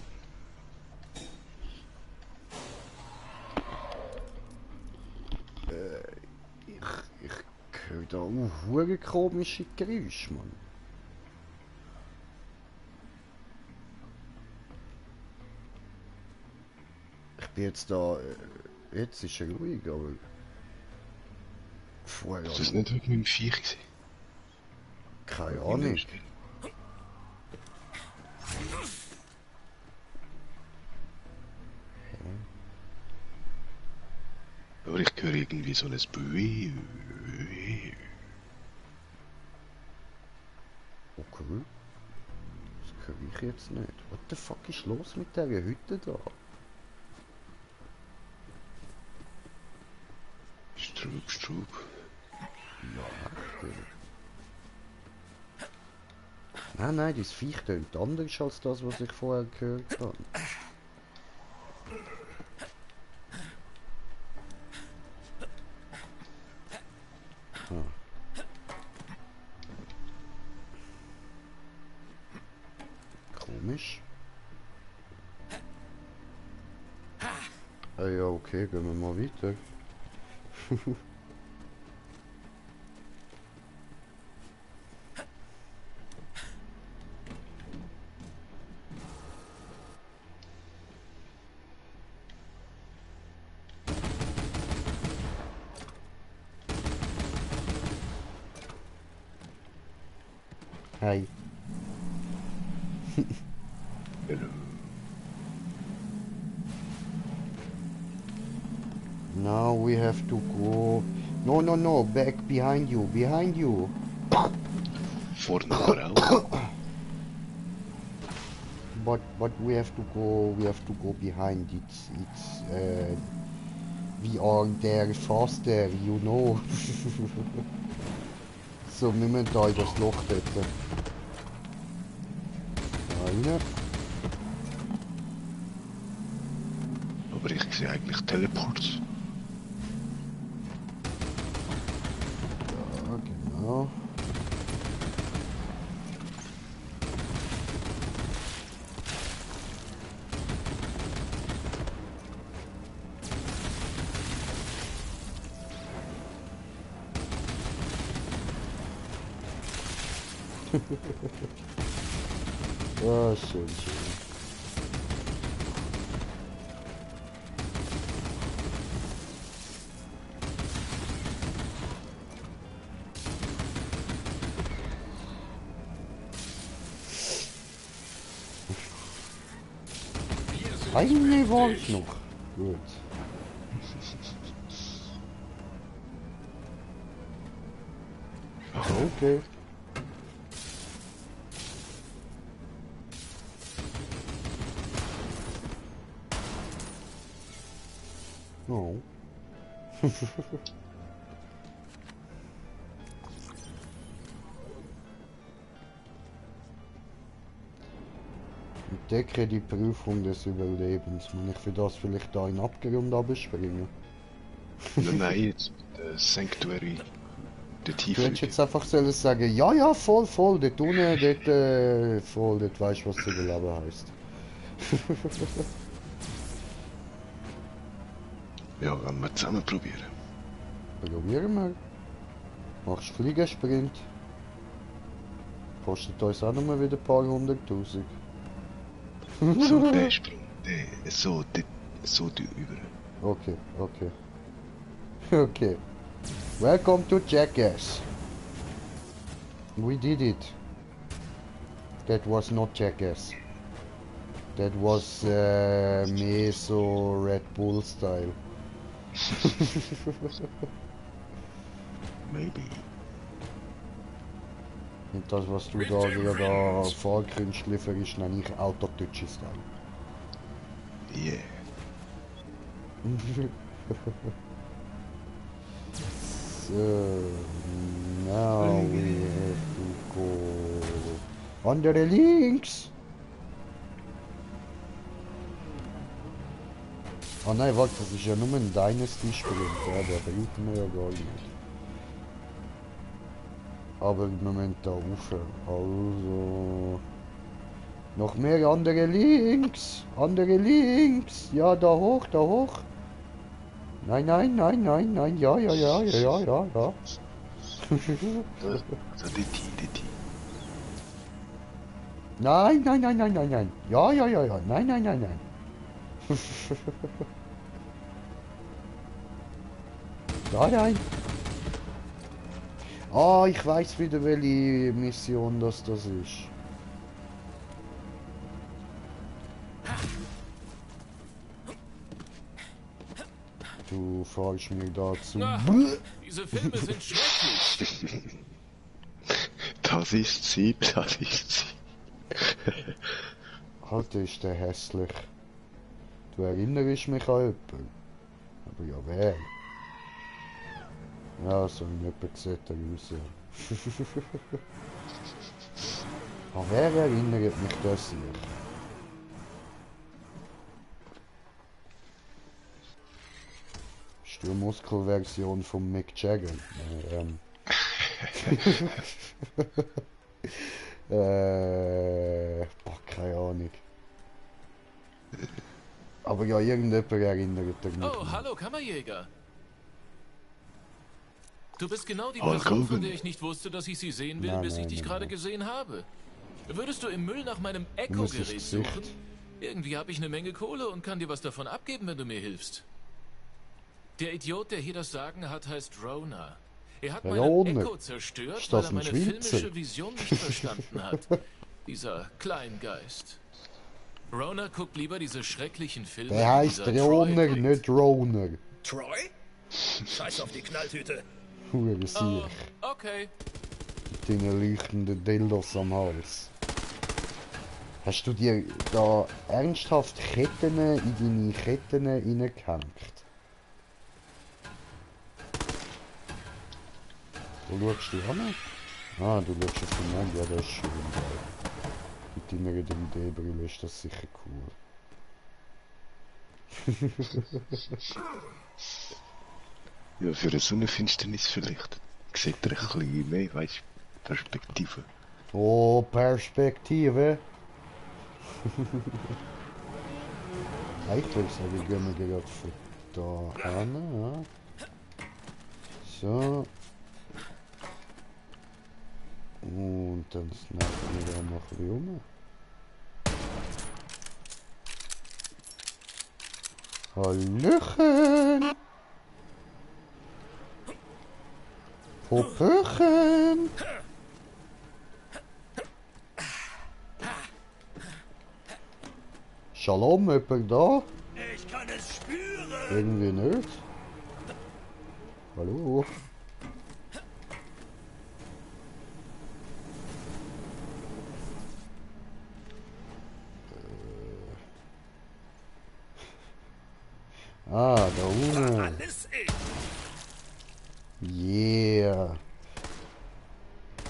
Ich höre da hure komische Geräusche, Mann. Ich bin jetzt da... jetzt ist er ruhig, aber... Vorher... Ist das nicht wegen meinem Viech gewesen? Keine Ahnung. Aber ich höre irgendwie so ein Bui. Okay. Das höre ich jetzt nicht. What the fuck ist los mit dieser Hütte da? Strub. Ja, nein, das Viech tönt anders als das, was ich vorher gehört habe. Komisch. Ah ja, okay, gehen wir mal weiter. Hi. Hello. Now we have to go. No, back behind you. Vorne raus. But we have to go behind. We are there faster, you know. So, wir müssen da in das Loch dort. Da rein. Aber ich sehe eigentlich Teleports. Ja, genau. Ah, schön. Eine Wand noch. Gut. Okay. Oh. Entdecke die Prüfung des Überlebens. Muss ich für das vielleicht da in den Abgrund abspringen? Nein, jetzt Sanctuary. Der Du Tiefe. hättest jetzt einfach sollen sagen, ja, voll, dort unten, voll, dort weißt du, was zu überleben heisst. Ja, wollen wir zusammen probieren. Probieren wir. Machst Fliegensprint. Kostet uns auch nochmal wieder ein paar 100.000. So, der Sprung, so die über. Okay, okay. Okay. Welcome to Jackass. We did it. That was not Jackass. That was mehr so Red Bull Style. Maybe. Und das, was du da gerade Fahrkünstler ist, nenne ich Autotouchy Style. Yeah. So, now we have to go andere links. Ah nein, warte, das ist ja nur ein Dynasty-Sprint, ja, der brauchen wir ja gar nicht. Aber im Moment da rauf, also... Noch mehr andere links! Andere links! Ja, da hoch, da hoch! Nein, nein, nein, nein, nein, ja, ja, ja, ja, ja, ja, ja. So die T. Nein, nein, nein, nein, nein, nein. Ja, ja, ja, ja, nein, nein, nein, nein. Ja, nein. Ah, ich weiß wieder, welche Mission das ist. Du fragst mich dazu. Diese Filme sind schrecklich. Das ist sie, das ist sie. Alter, ist der hässlich. Du erinnerst mich an jemanden. Aber ja, wer? Ja, so in etwa sieht er aus, ja. An wer erinnert mich das hier? Ist die Muskelversion von Mick Jagger? Boah, keine Ahnung. Aber ja, irgendjemand erinnert er mich. Oh, hallo Kammerjäger. Du bist genau die Hulk Person, von Hogan. der ich nicht wusste, dass ich sie sehen will, Nein, bis ich nein, dich nein, gerade nein. gesehen habe. Würdest du im Müll nach meinem Du musst das Echo-Gerät Gesicht. suchen? Irgendwie habe ich eine Menge Kohle und kann dir was davon abgeben, wenn du mir hilfst. Der Idiot, der hier das Sagen hat, heißt Rona. Er hat mein Rona? Echo zerstört, Ist weil das er ein meine Schweizer? filmische Vision nicht verstanden hat. Dieser Kleingeist. Rona guckt lieber diese schrecklichen Filme. Der die heißt dieser Troy Roner, bringt. nicht Roner. Troy? Scheiß auf die Knalltüte. Hure Oh, Sieg. okay. Mit deinen leuchtenden Dildos am Hals. Hast du dir da ernsthaft Ketten in deine Ketten reingehängt? Du schaust dich an? Ah, du schaust auf den Mann, ja, das ist schön. Mit deiner 3D-Brille ist das sicher cool. Ja, für eine Sonnenfinsternis vielleicht. Sieht er ein bisschen mehr, weißt du, Perspektive. Oh, Perspektive! Eigentlich sage ich, gehen wir gerade von da an. Ja. So. Und dann snappen wir da noch ein bisschen um. Hallöchen! Popöchen! Shalom, jemand da? Ich kann es spüren. Irgendwie nicht. Hallo? Ah, da unten. Alles ich. Yeah.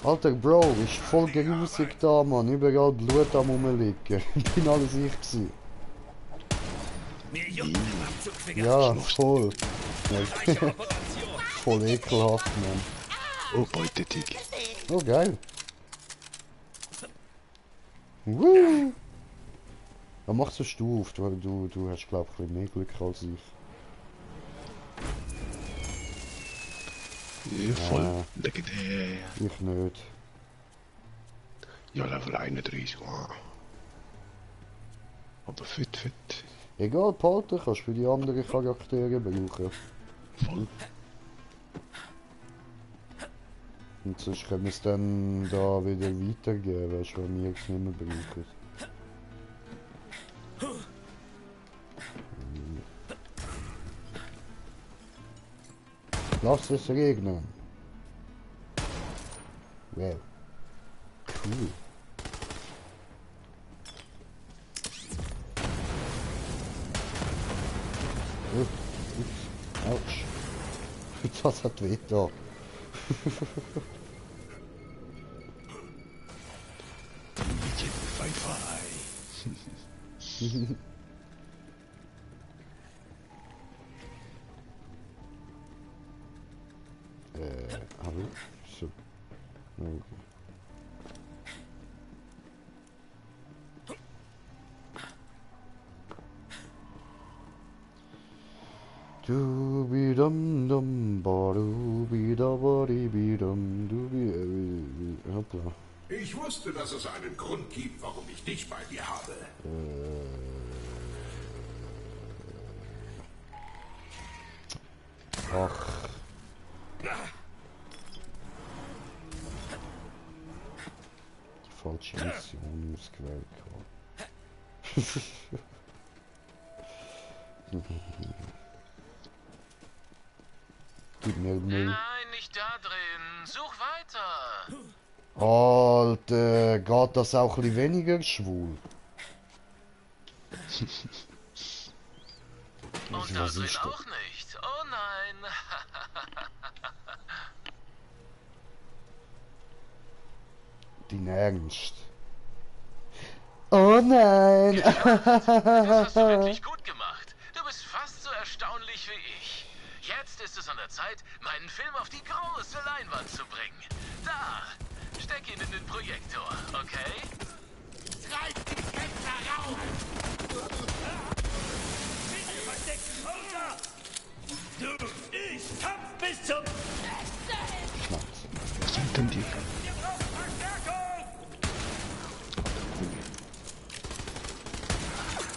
Alter Bro, ist voll grusig da, Mann. Überall Blut am rumliegen. Bin alles ich gewesen. Mir juckt im Abzugfinger. Ja, voll. Gleiche Operation. Voll ekelhaft, Mann. Oh, Beutetick. Oh, geil. Woo. Ja, mach so Stufe, weil du hast, glaub ich, ein bisschen mehr Glück als ich. Ja, voll legendär. Ich nicht. Ja, Level 31, wow. Aber fit. Egal, behalten, kannst für die anderen Charaktere brauchen. Voll. Und sonst können wir es dann da wieder weitergeben, weißt du, wenn wir es nicht mehr brauchen. Lass es regnen. Wow. Cool. Ups. Autsch. Das hat weh da. Hallo? So. Okay. Du dum dum ba du bi da ba di bi dum du bi hoppla. Ich wusste, dass es einen Grund gibt, warum ich dich bei mir habe. Ach. Die falsche Mission ausgewählt. Gib mir Müll. Nein, nicht da drin. Such weiter. Alter, geht das auch ein bisschen weniger schwul? Und da drin auch nicht. Oh nein. Dein Ernst? Oh nein! Das hast du wirklich gut gemacht. Du bist fast so erstaunlich wie ich. Jetzt ist es an der Zeit, meinen Film auf die große Leinwand zu bringen. Da! Steck ihn in den Projektor, okay? Treib die Fenster rauf! Du, ich Kampf bis zum... Was sind denn die? Wir brauchen Verstärkung!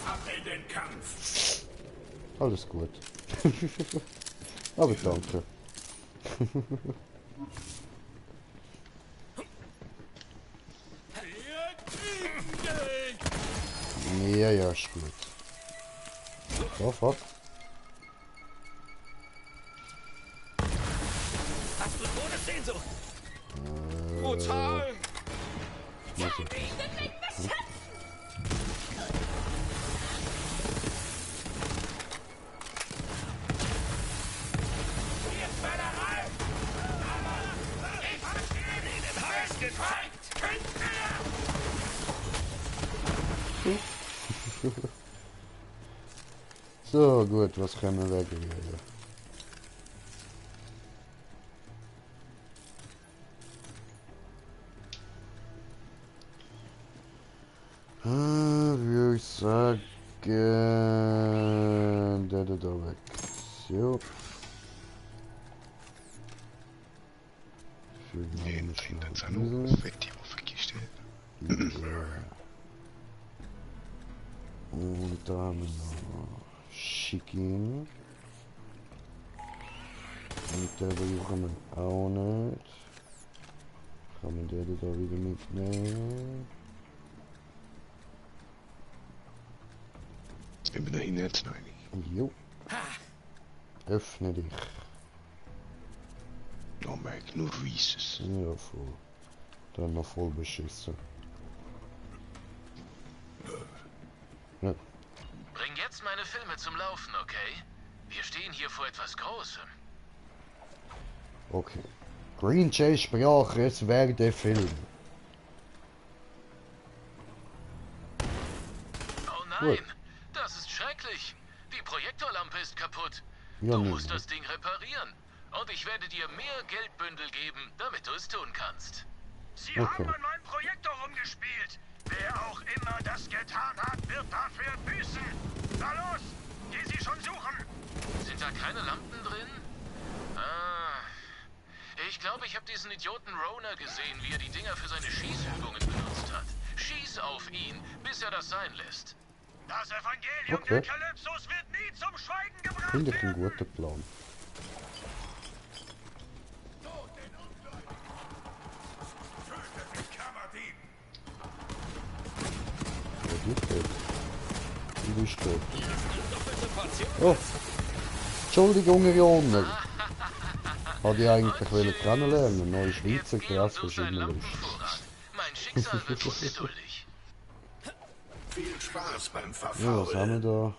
Ab in den Kampf. Alles gut. Aber danke. Ja, ja, ist gut. So, fuck. Hast du Todessehnsucht? Brutal! So, gut, was können wir wegreden? Würde ich sagen, da weg. So. Den findet es auch fett die Waffe gestellt. Und da haben wir noch Schicken. Und der brauchen wir auch nicht. Kann man den da wieder mitnehmen? Wenn wir da hinten rein. Jo. Öffne dich. Da merk nur Reeses. Ja, voll. Dann noch voll beschissen. Ja. Bring jetzt meine Filme zum Laufen, okay? Wir stehen hier vor etwas Großem. Okay. Green Jay sprach, es wäre der Film. Oh nein, Gut. das ist schrecklich. Die Projektorlampe ist kaputt. Ja, Du nee, musst nee. das Ding reparieren. Und ich werde dir mehr Geldbündel geben, damit du es tun kannst. Sie Okay. haben an meinem Projektor rumgespielt. Wer auch immer das getan hat, wird dafür büßen. Na los, geh sie schon suchen. Sind da keine Lampen drin? Ah, ich glaube, ich habe diesen Idioten Rona gesehen, wie er die Dinger für seine Schießübungen benutzt hat. Schieß auf ihn, bis er das sein lässt. Das Evangelium Okay. der Kalypsos wird nie zum Schweigen gebracht Finde ich einen werden. guten Plan. Ja, du tot. Du bist tot. Oh! Entschuldigung, Ioner. Hatte ich eigentlich wollen kennenlernen. Neue Schweizer Gras verschiedene Lust. Mein Schicksal wird ungeduldig. Viel Spaß beim Ja, Verfaulen. was haben wir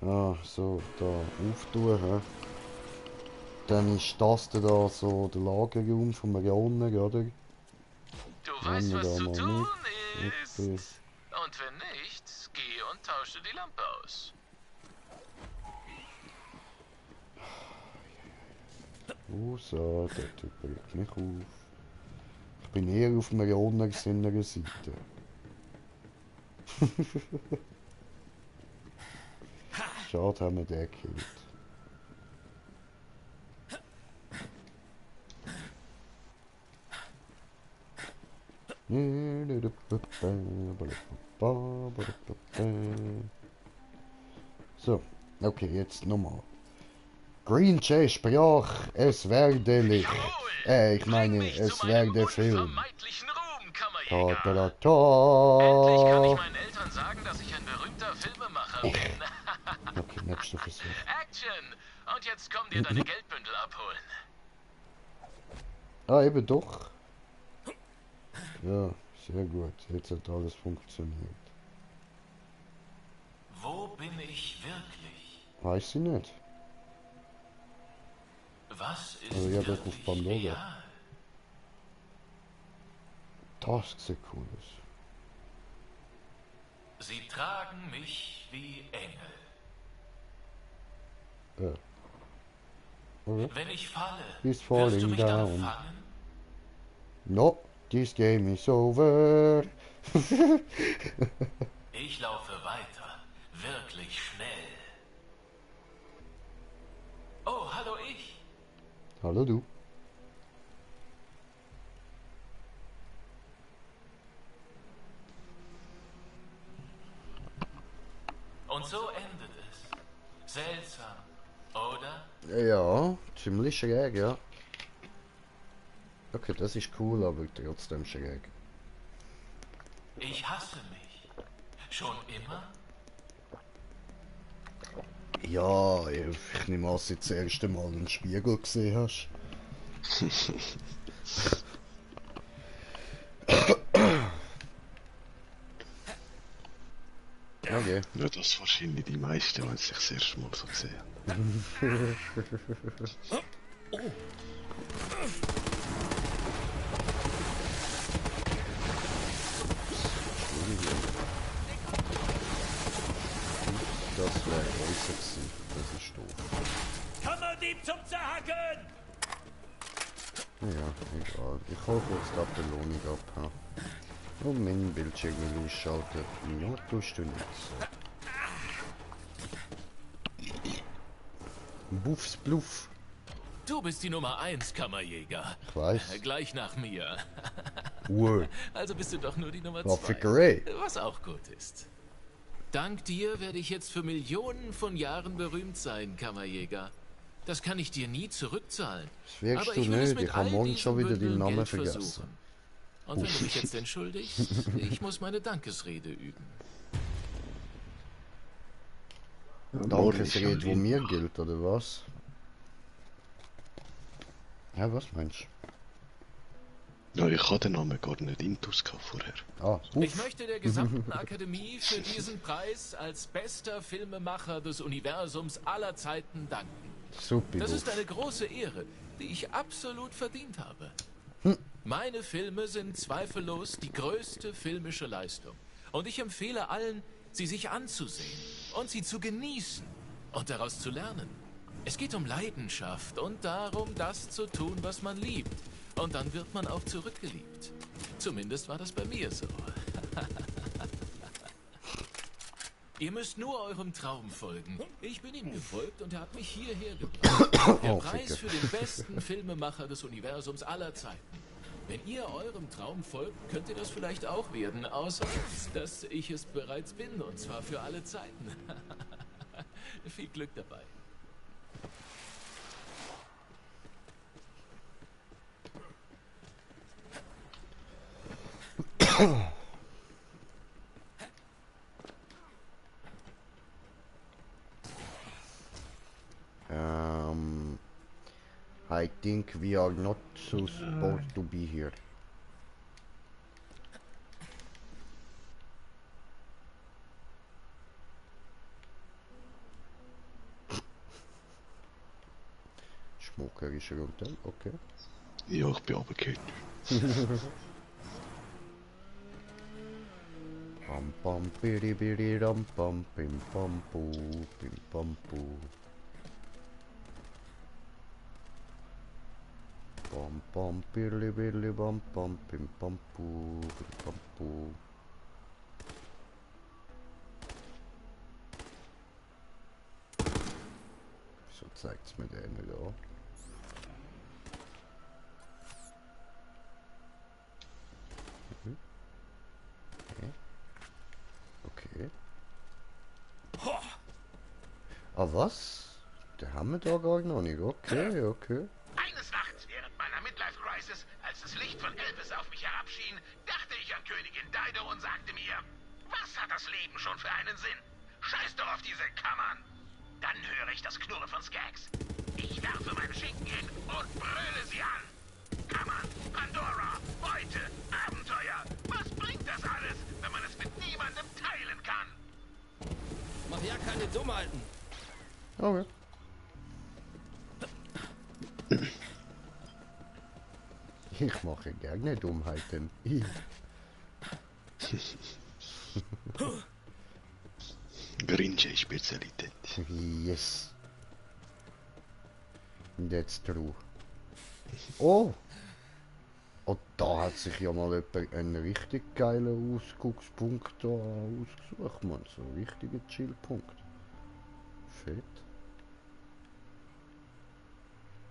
da? Ah, so, da auftun. He? Dann ist das da so der Lagerraum von Marionen, oder? Du weißt, was zu tun ist. Okay. Und wenn nicht, geh und tausche die Lampe aus. So, der Typ regt mich auf. Ich bin eher auf Marionen seiner Seite. Schade, haben wir den gekillt. So, okay, jetzt nochmal. Green Jay sprach, es werde Licht. Ich meine, es werde Film. Vermeintlichen Ruhm, Ta Kammerjäger. ta ta Endlich kann ich ta. meinen Eltern sagen, dass ich ein berühmter Filmemacher bin. Okay, nächster Versuch. Action! Und jetzt komm dir deine Geldbündel abholen. Ah, eben doch. Ja, sehr gut. Jetzt hat alles funktioniert. Wo bin ich wirklich? Weiß ich nicht. Was ist Also, ja, doch auf wirklich Pandora. real? Das sieht cool aus. Sie tragen mich wie Engel. Okay. Wenn ich falle, He's wirst du falling mich dann down. fangen? No, this game is over. Ich laufe weiter. Wirklich schnell. Oh, hallo ich. Hallo du. Und so endet es. Seltsam, oder? Ja, ziemlich schräg, ja. Okay, das ist cool, aber trotzdem schräg. Ich hasse mich. Schon immer? Ja, ich nehme an, dass du das erste Mal einen Spiegel gesehen hast. Okay. Ja, das wahrscheinlich die meisten, wenn sie sich das erste Mal so sehen. Das wäre größer gewesen. Das ist doof. Kammerdieb zum Zerhacken! Ja, egal. Ich hole kurz die Belohnung ab. Ha. Und mein Bildschirm will ausschalten. Ja, tust du nicht so. Buffs Bluff. Du bist die Nummer 1, Kammerjäger. Ich weiß. Gleich nach mir. Also bist du doch nur die Nummer 2. Raffikerei. Was auch gut ist. Dank dir werde ich jetzt für Millionen von Jahren berühmt sein, Kammerjäger. Das kann ich dir nie zurückzahlen. Das wirkst Aber du ich will es nicht. mit Ich habe all morgen diesen schon wieder Bündeln deinen Namen Geld vergessen. versuchen. Und wenn du mich jetzt entschuldigst, ich muss meine Dankesrede üben. Dankesrede, wo mir gilt, oder was? Ja, was meinst Ja, ich habe den Namen gar nicht intus gehabt vorher. du? Ah, Ich möchte der gesamten Akademie für diesen Preis als bester Filmemacher des Universums aller Zeiten danken. Super. Das ist eine große Ehre, die ich absolut verdient habe. Meine Filme sind zweifellos die größte filmische Leistung. Und ich empfehle allen, sie sich anzusehen und sie zu genießen und daraus zu lernen. Es geht um Leidenschaft und darum, das zu tun, was man liebt. Und dann wird man auch zurückgeliebt. Zumindest war das bei mir so. Ihr müsst nur eurem Traum folgen. Ich bin ihm gefolgt und er hat mich hierher gebracht. Der Oh, Preis Ficke. für den besten Filmemacher des Universums aller Zeiten. Wenn ihr eurem Traum folgt, könnt ihr das vielleicht auch werden, außer dass ich es bereits bin, und zwar für alle Zeiten. Viel Glück dabei. I think we are not so supposed to be here. Schmucker ist runter, okay. Ja, ich bin runtergefallen. Pam pam piri piri ram pam pim pam pu pim pam pu. Pam pam piri piri pam pam pim pam pu pim pam pu. So zeigt's mir der nicht an. Okay. Ah, was? Der haben wir da gar noch nicht. Okay, okay. Eines Nachts während meiner Midlife-Crisis, als das Licht von Elpis auf mich herabschien, dachte ich an Königin Dido und sagte mir, was hat das Leben schon für einen Sinn? Scheiß doch auf diese Kammern! Dann höre ich das Knurren von Skags. Ich werfe meinen Schinken hin und brülle sie an. Kammern, Pandora, Beute, Abenteuer. Was bringt das alles, wenn man es mit niemandem teilen kann? Mach ja keine Dummheiten. Okay. Ich mache gerne Dummheiten. Grinch-Spezialität. Yes. That's true. Oh! Oh, da hat sich ja mal jemand einen richtig geilen Ausguckspunkt da ausgesucht, man. So einen richtigen Chillpunkt. Fett.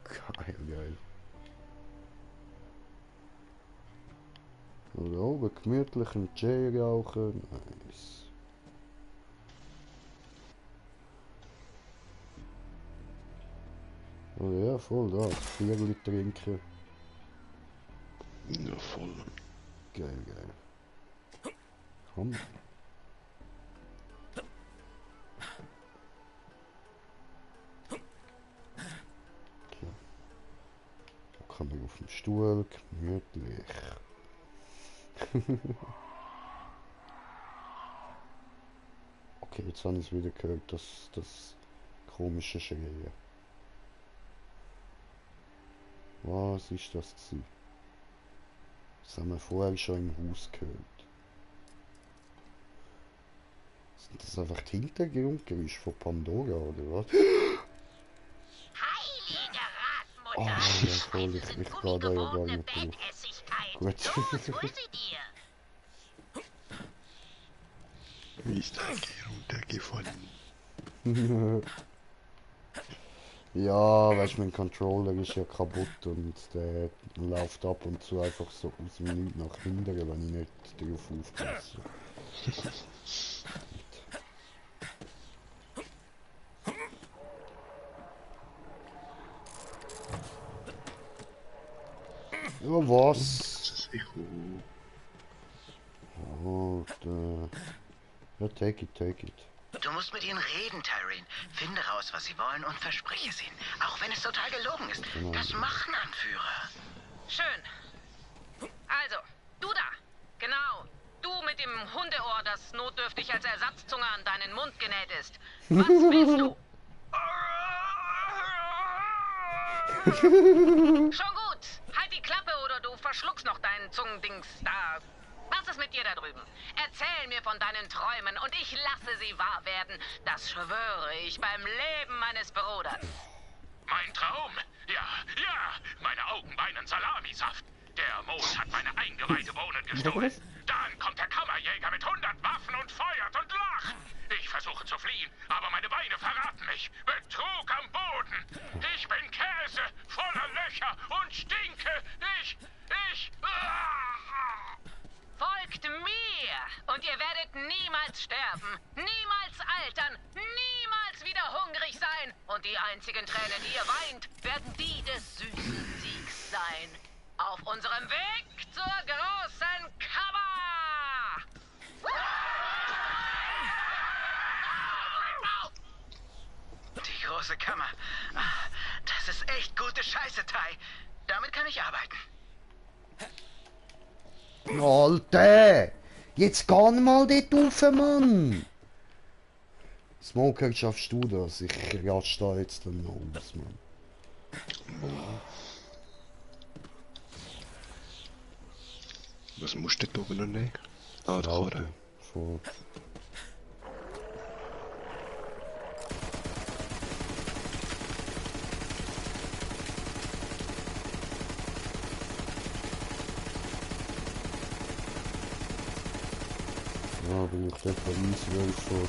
Geil, geil. Und da oben gemütlich einen J rauchen. Nice. Oh ja, voll da. Bierli trinken. Ja, voll. Geil, geil. Komm. Okay. Da kann ich auf den Stuhl, gemütlich. Okay, jetzt habe ich es wieder gehört, das komische Schreien. Was ist das gewesen? Das haben wir vorher schon im Haus gehört. Sind das einfach die Hintergrundgeräusche von Pandora oder was? Heilige Ratmutter! Oh, ja, voll, ich gehe da ja gar nicht drauf. Gut. Los, hol sie dir! Wie ist der runtergefallen? Ja, weißt du, mein Controller ist ja kaputt und der läuft ab und zu einfach so aus dem Nichts nach hinten, wenn ich nicht drauf aufpasse. Ja, was? Oh, ja, take it. Du musst mit ihnen reden, Tyreen. Finde raus, was sie wollen und versprich es ihnen. Auch wenn es total gelogen ist. Genau. Das machen Anführer. Schön. Also, du da. Genau. Du mit dem Hundeohr, das notdürftig als Ersatzzunge an deinen Mund genäht ist. Was willst du? Schon gut. Halt die Klappe oder du verschluckst noch deinen Zungendings da. Was ist mit dir da drüben? Erzähl mir von deinen Träumen und ich lasse sie wahr werden. Das schwöre ich beim Leben meines Bruders. Mein Traum? Ja, meine Augen weinen Salamisaft. Der Mond hat meine Eingeweide Bohnen gestohlen. Dann kommt der Kammerjäger mit 100 Waffen und feuert und lacht. Ich versuche zu fliehen, aber meine Beine verraten mich. Betrug am Boden. Ich bin Käse, voller Löcher und stinke. Und die einzigen Tränen, die ihr weint, werden die des süßen Siegs sein. Auf unserem Weg zur großen Kammer! Die große Kammer. Das ist echt gute Scheiße, Tai. Damit kann ich arbeiten. Alter! Jetzt geh mal dort rauf, Mann! Smoker, schaffst du das? Ich raste da jetzt dann noch aus, Mann. Was musst du da oben noch nehmen? Ah, da Auto. vorne. Vor. Ja, bin ich dort von Israel vor.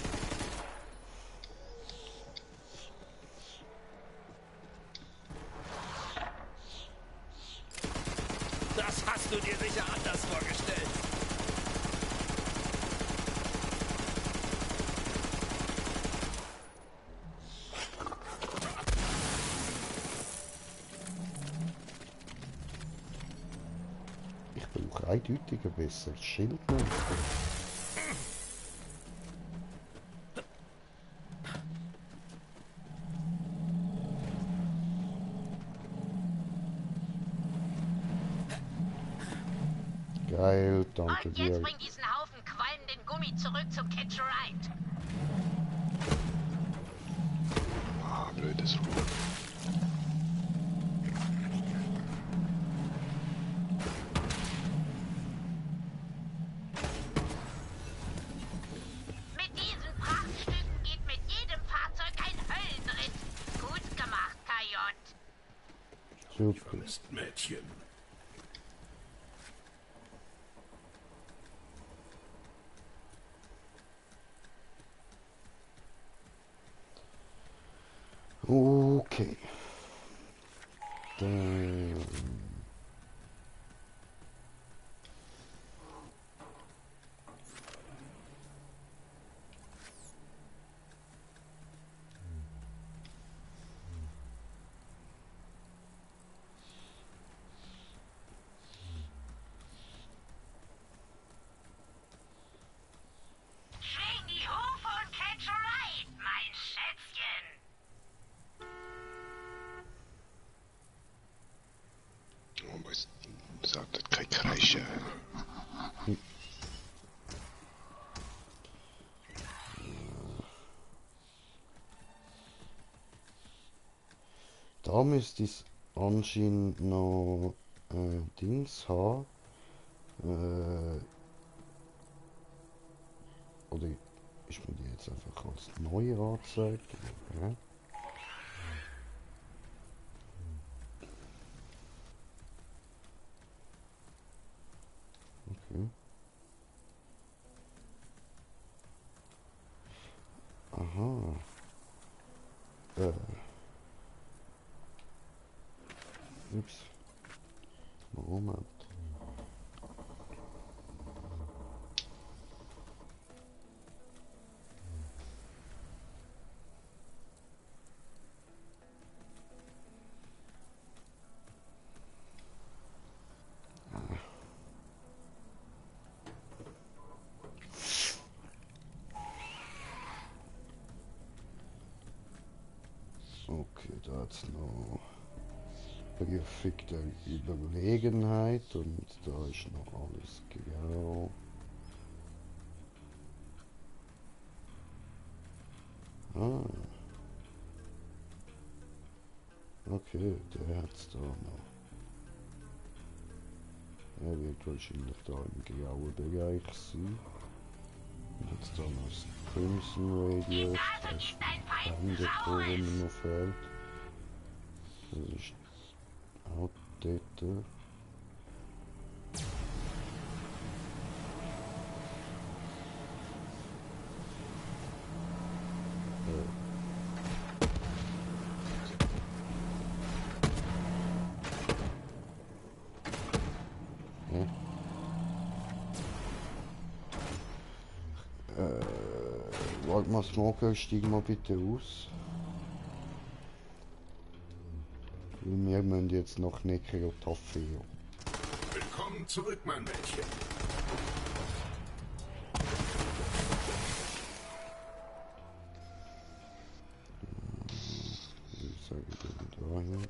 Das hast du dir sicher anders vorgestellt. Ich brauche eindeutig ein besseres Schildmonster. Geil, danke Und dir. jetzt bring diesen Haufen qualmenden Gummi zurück zum Catch-a-Ride. Ah, blödes Rohr. Mit diesen Prachtstücken geht mit jedem Fahrzeug ein Höllenritt. Gut gemacht, KJ. Super. Mädchen. Okay. Dann... Schwing die Hufe und Catch-a-Ride, mein Schätzchen. Oh, was sagt das? Kein Kreische. Da müsste es anscheinend noch Dings haben. Oder ist mir die jetzt einfach als neu angezeigt? Ja. Okay. Aha. Ups. Moment. Okay, da hat's noch Prüfung der Überlegenheit und da ist noch alles grau. Ah. Okay, der hat's da noch. Er wird wahrscheinlich da im grauen Bereich sein. Und jetzt da noch das Crimson Radius, das ist ein Ende, wo mir noch fehlt. Das ist auch dort. Warte mal, Smoker, steig mal bitte aus. Wir müssen jetzt noch Necrotafeo. Willkommen zurück, mein Mädchen. Ich sage dahin.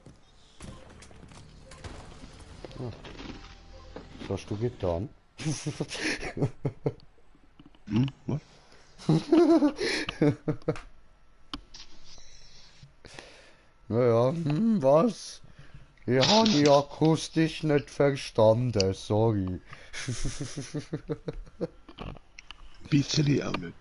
Ah. Was hast du getan? Was? Naja, was? Ich habe die akustisch nicht verstanden, sorry. Bisschen auch nicht.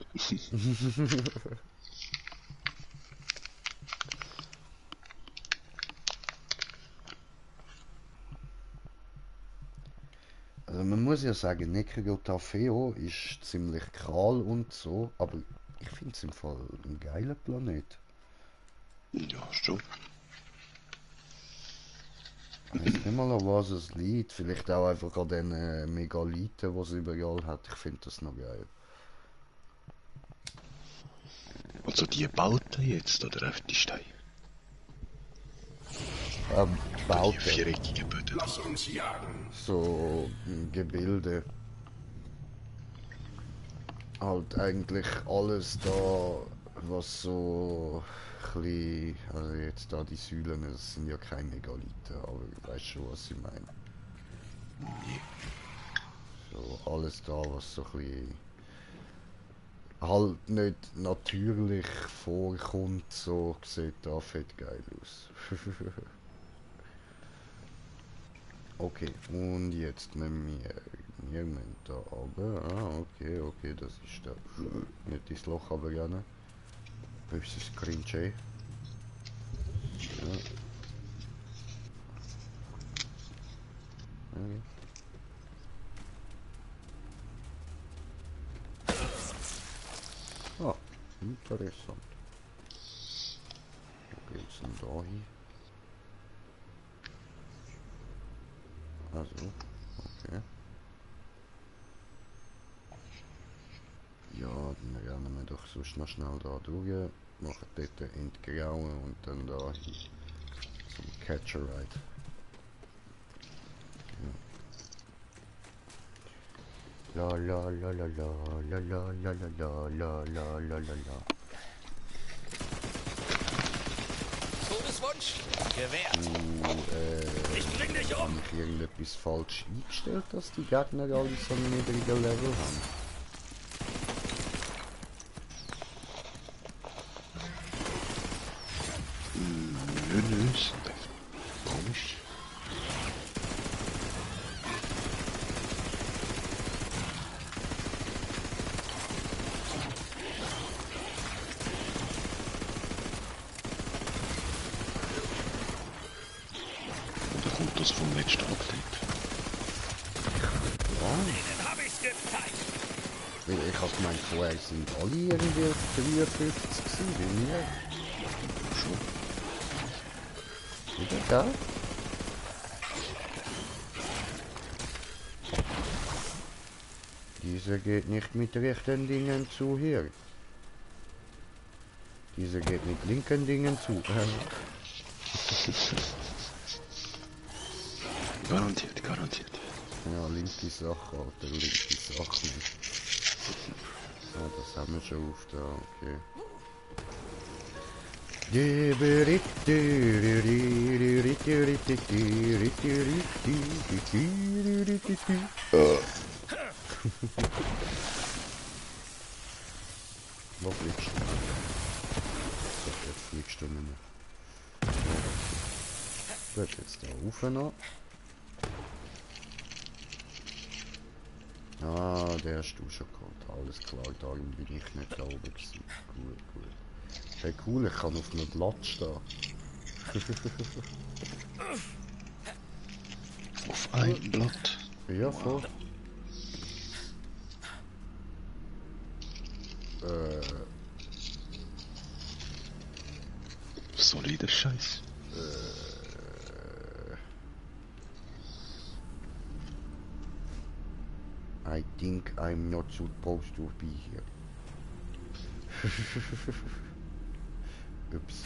Also man muss ja sagen, Necrotafeo ist ziemlich kahl und so, aber ich finde es im Fall ein geiler Planet. Ja, schon. Ich weiß nicht mal, an was es liegt. Vielleicht auch einfach an den Megalithen, die es überall hat. Ich finde das noch geil. Also die Bauten jetzt, oder auf die Steine? Die Bauten. viereckigen Böden. Lass uns jagen. So Gebilde. Halt eigentlich alles da, was so ein bisschen, also jetzt da die Säulen, das sind ja keine Megalithen, aber ich weiß schon, was ich meine. So alles da, was so ein bisschen halt nicht natürlich vorkommt, so sieht da fett geil aus. Okay, und jetzt müssen wir müssen da runter. Ah, okay, das ist da. Nicht ins Loch runtergehen. Böses Cringe. Ja. Okay. Ah, interessant. Wo geht's denn da hin? Also, okay. Ja, dann rennen wir doch sonst noch schnell da durch, machen dort entgrauen und dann da hin zum Catcher Ride. Ja. La la la la la la la la la la la la la la. Todeswunsch? Gewehr. Ich bring dich um. Habe ich irgendetwas falsch eingestellt, dass die Gegner alle so einen niedrigen Level haben? Nö, ist komisch. Oder kommt das vom letzten Update? Denen hab ich's gezeigt. Weil ich habe gemeint, vorher sind alle irgendwie auf 53 gewesen, wie mir. Schon. Wieder da? Dieser geht nicht mit rechten Dingen zu hier. Dieser geht mit linken Dingen zu. Garantiert, garantiert. Ja, linke Sache, Alter, linke Sache. Ah, das haben wir schon auf da, okay. Wo fliegst du? So, jetzt fliegst du nicht mehr. Gut, jetzt da rauf noch. Ah, der hast du schon geholt. Alles klar, darum bin ich nicht da oben gewesen. Gut. Hey, cool, ich kann auf einem Blatt stehen. Auf ein Blatt. Ja, voll. Solider Scheiß. I think I'm not supposed to be here. Ups.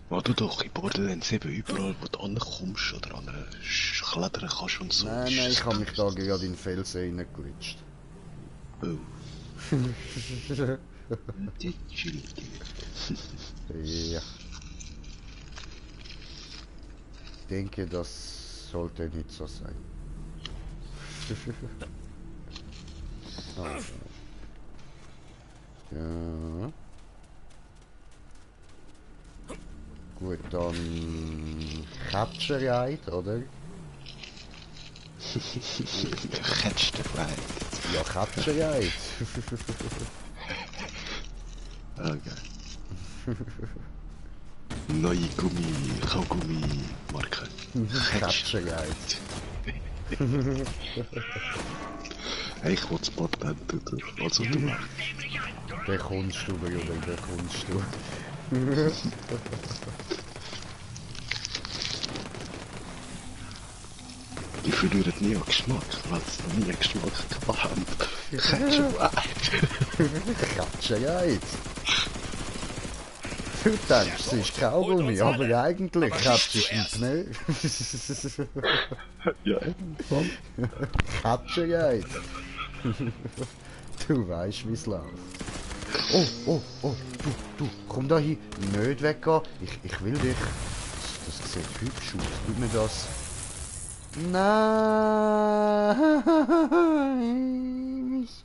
Oder doch, in Borderlands eben überall, wo du ankommst oder an einer klettern kannst und so. Nein, ist nein, es ich habe mich da gerade in den Felsen reingeglitscht. Oh. Chillig. Ja. Ich denke, das sollte nicht so sein. Also. Ja. Gut, dann Capture Ride, oder? Catch the Ride. Ja, Capture Ride. Ah, geil. Neue Kaugummi-Marke. Capture Ride. Hey, ich will das Patent, oder? Also, du machst. Den kommst du, Bruder, den kommst du. Die verlieren nie an Geschmack, weil sie noch nie Geschmack haben. Catch a Ride. Capture Ride. Du denkst, es ist Kaugummi, aber eigentlich catchst du einen Pneu. Ja, eben. Capture Ride. Du weißt, wie es läuft. Oh, du, komm da hin. Nicht weggehen. Ich will dich. Das sieht hübsch aus. Gib mir das. Nein,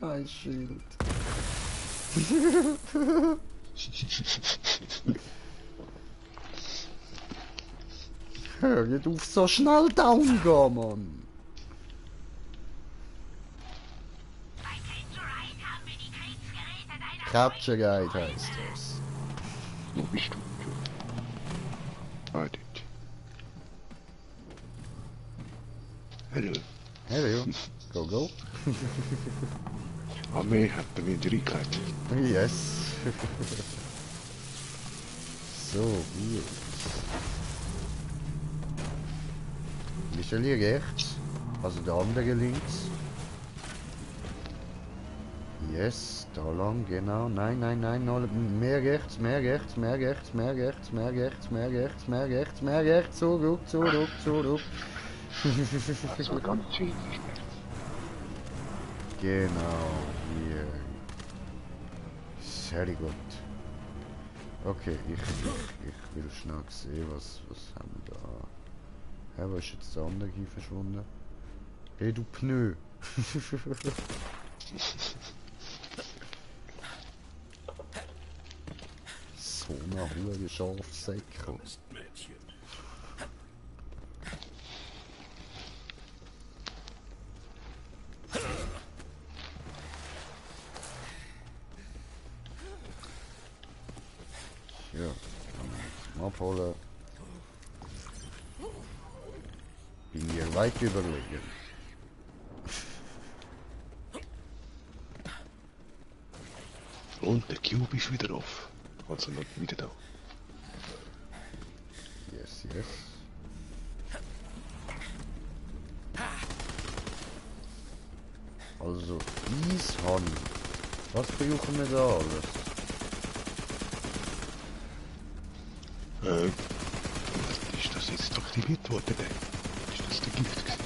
mein Schild. Hör nicht auf so schnell down gehen, Mann. Capture Guide heißt das. Wo bist du? Ah, dort. Hallo. Hello. Go. Armee hat bei mir die Reinkeit. Yes. So, hier. Michel hier rechts. Also der andere links. Yes, da lang, genau. Nein, noch mehr rechts. Zurück. Das war ganz wenig. Genau, hier. Sehr gut. Okay, ich will schnell sehen, was haben wir da. Hä, wo ist jetzt der andere hier verschwunden? Hey, du Pneu! So eine hohe Schafsäcke. Ja, kann man abholen. Bin hier weit überlegen. Und der Cube ist wieder auf. Also noch wieder da. Yes. Also, Eishorn. Was brauchen wir da alles? Ist das jetzt aktiviert worden? Ist das der Gift gewesen?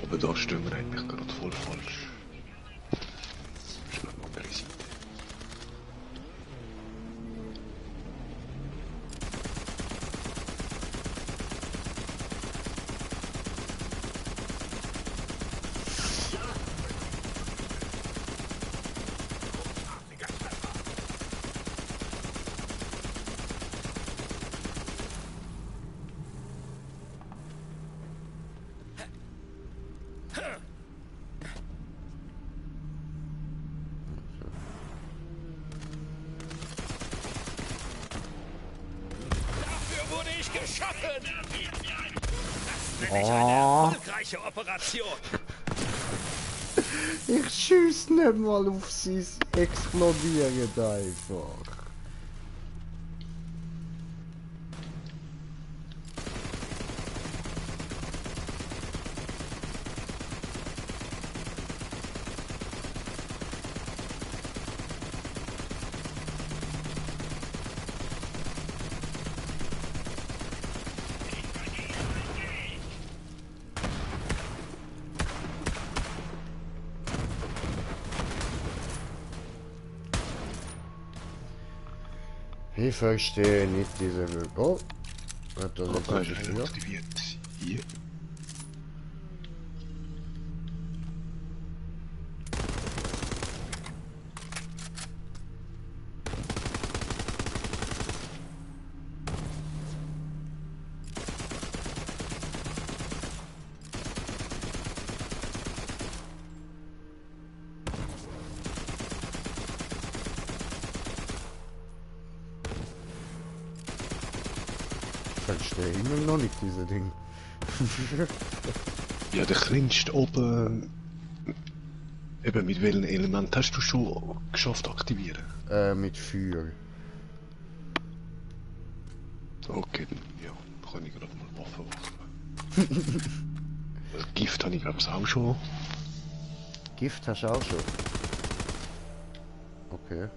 Aber da stehen wir eigentlich gerade voll falsch. Das ist noch eine andere Seite. Dafür wurde ich geschaffen! Das Oh. eine erfolgreiche Operation! Ich schieß nicht mal auf sein Explodieren einfach. Ich verstehe nicht diese... Oh! Hat das jetzt Okay, nicht schnell aktiviert. Hier. Verstehe immer noch nicht diese Dinge. Ja, der kleinste oben. Eben, mit welchem Element hast du schon geschafft aktivieren? Mit Feuer. Okay, dann ja, kann ich gerade mal Waffen machen. Gift habe ich glaube ich auch schon. Gift hast du auch schon? Okay. Ja,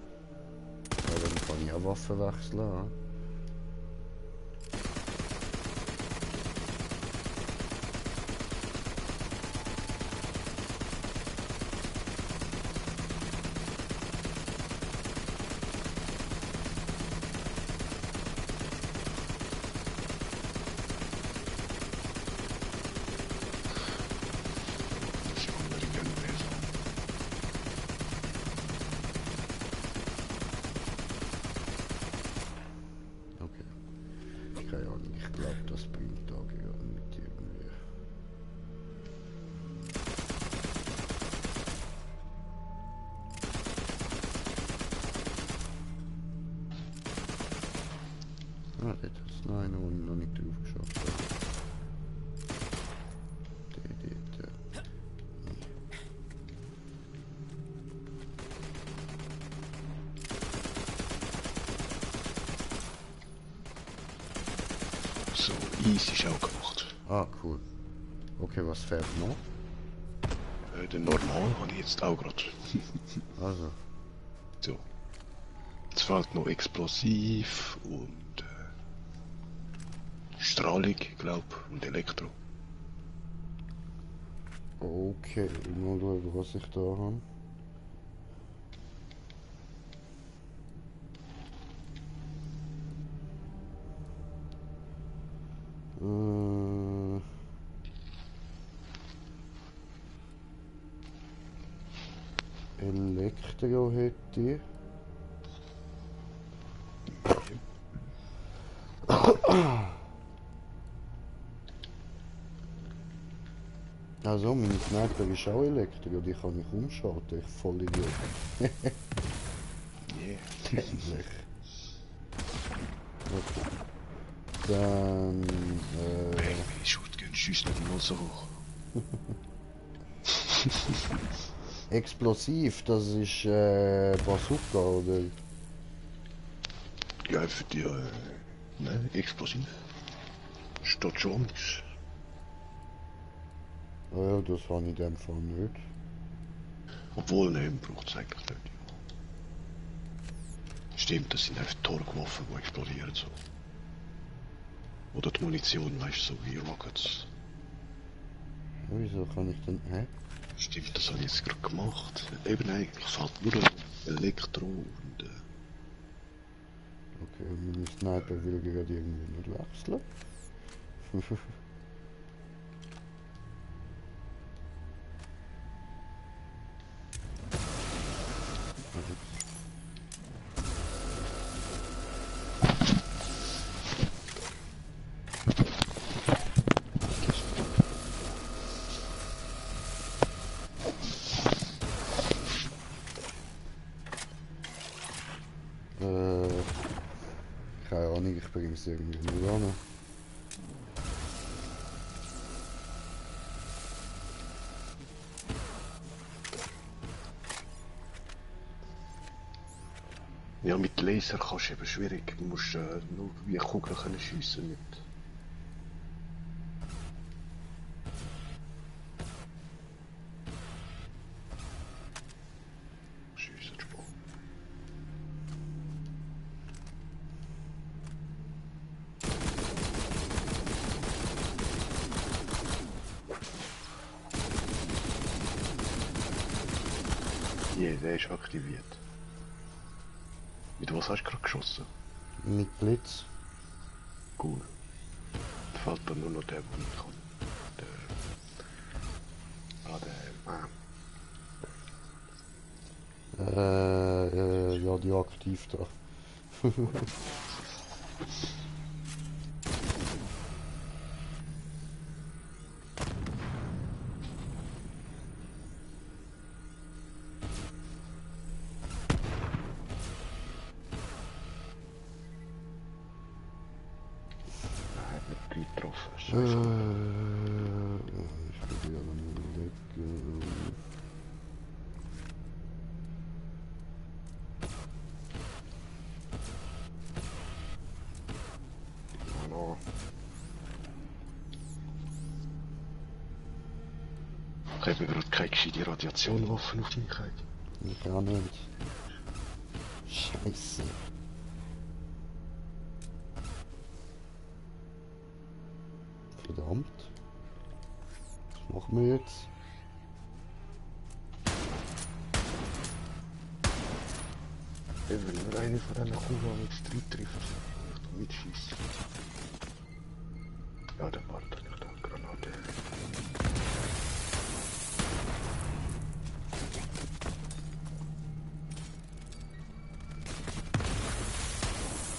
dann kann ich auch Waffen wechseln. Ja. Keine Ahnung, ich glaube, das bringt da gerade nicht irgendwie. Ah, das ist noch einer, den ich noch nicht drauf geschafft habe. Der. So, easy ist auch gemacht. Ah, cool. Okay, was fährt noch? Den normal habe ich jetzt auch gerade. Also. So. Jetzt fehlt noch Explosiv und Strahlung, glaube und Elektro. Okay, mal schauen, was ich da habe. Elektro hätte ich. Also, meine Sniper ist auch Elektro, die kann ich umschalten, ich voll Idiot. Yeah. Endlich. Okay. Dann, Shotgun schießt nicht mal so hoch. Explosiv, das ist Bazooka, oder? Ja, für die, ne, Explosiv. Steht schon. Ja, das habe ich in dem Fall nicht. Obwohl, ne, braucht es eigentlich nicht. Ja. Stimmt, das sind einfach Torgwaffen, die explodieren so. Oder die Munition, weißt du, so wie Rockets. Ja, wieso kann ich denn... Hä? Stimmt, das habe ich jetzt gerade gemacht. Eben eigentlich fällt nur Elektro und... Okay, meine Sniper will gerade irgendwie nicht wechseln. Keine Ahnung, ich bringe es irgendwie nicht an. Ja, mit Laser kannst du eben schwierig. Du musst nur wie Kugeln können schiessen mit. Schiessen Spaß. Ja, der ist aktiviert. Mit was hast du gerade geschossen? Mit Blitz. Cool. Fällt dann nur noch der, wo ich kann. Ja, die aktiv da. Ich probiere mal weg. Hallo. Ich habe gerade keine gescheite Radiationwaffen auf mich. Ich auch nicht. Scheiße. Verdammt. Was machen wir jetzt? Wenn nur eine von diesen Kugeln mit Streit trifft, mitschießen. Ja, der Bart hat nicht da Granate.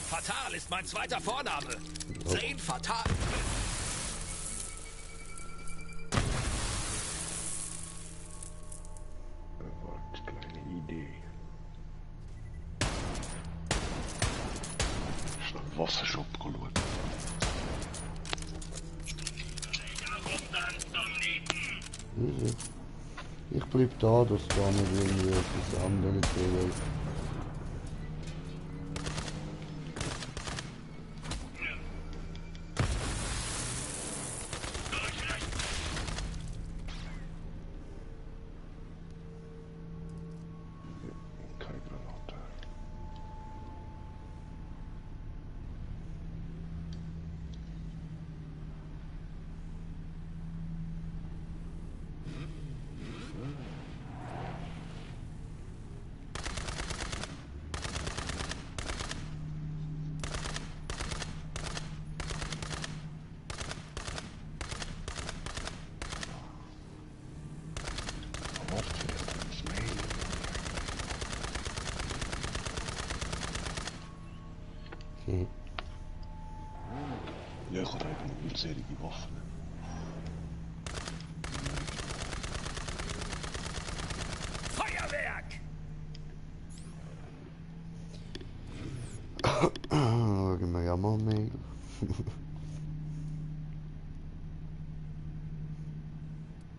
Fatal ist mein zweiter Vorname. Zane Fatal. Warte, kleine Idee. Schnell Wasserschub geschaut. Ich bleib da, dass da nicht irgendwie etwas anderes geht. Keine Granate. Ja, ich habe eigentlich unzählige Waffen. Feuerwerk! Schauen wir ja mal Mail.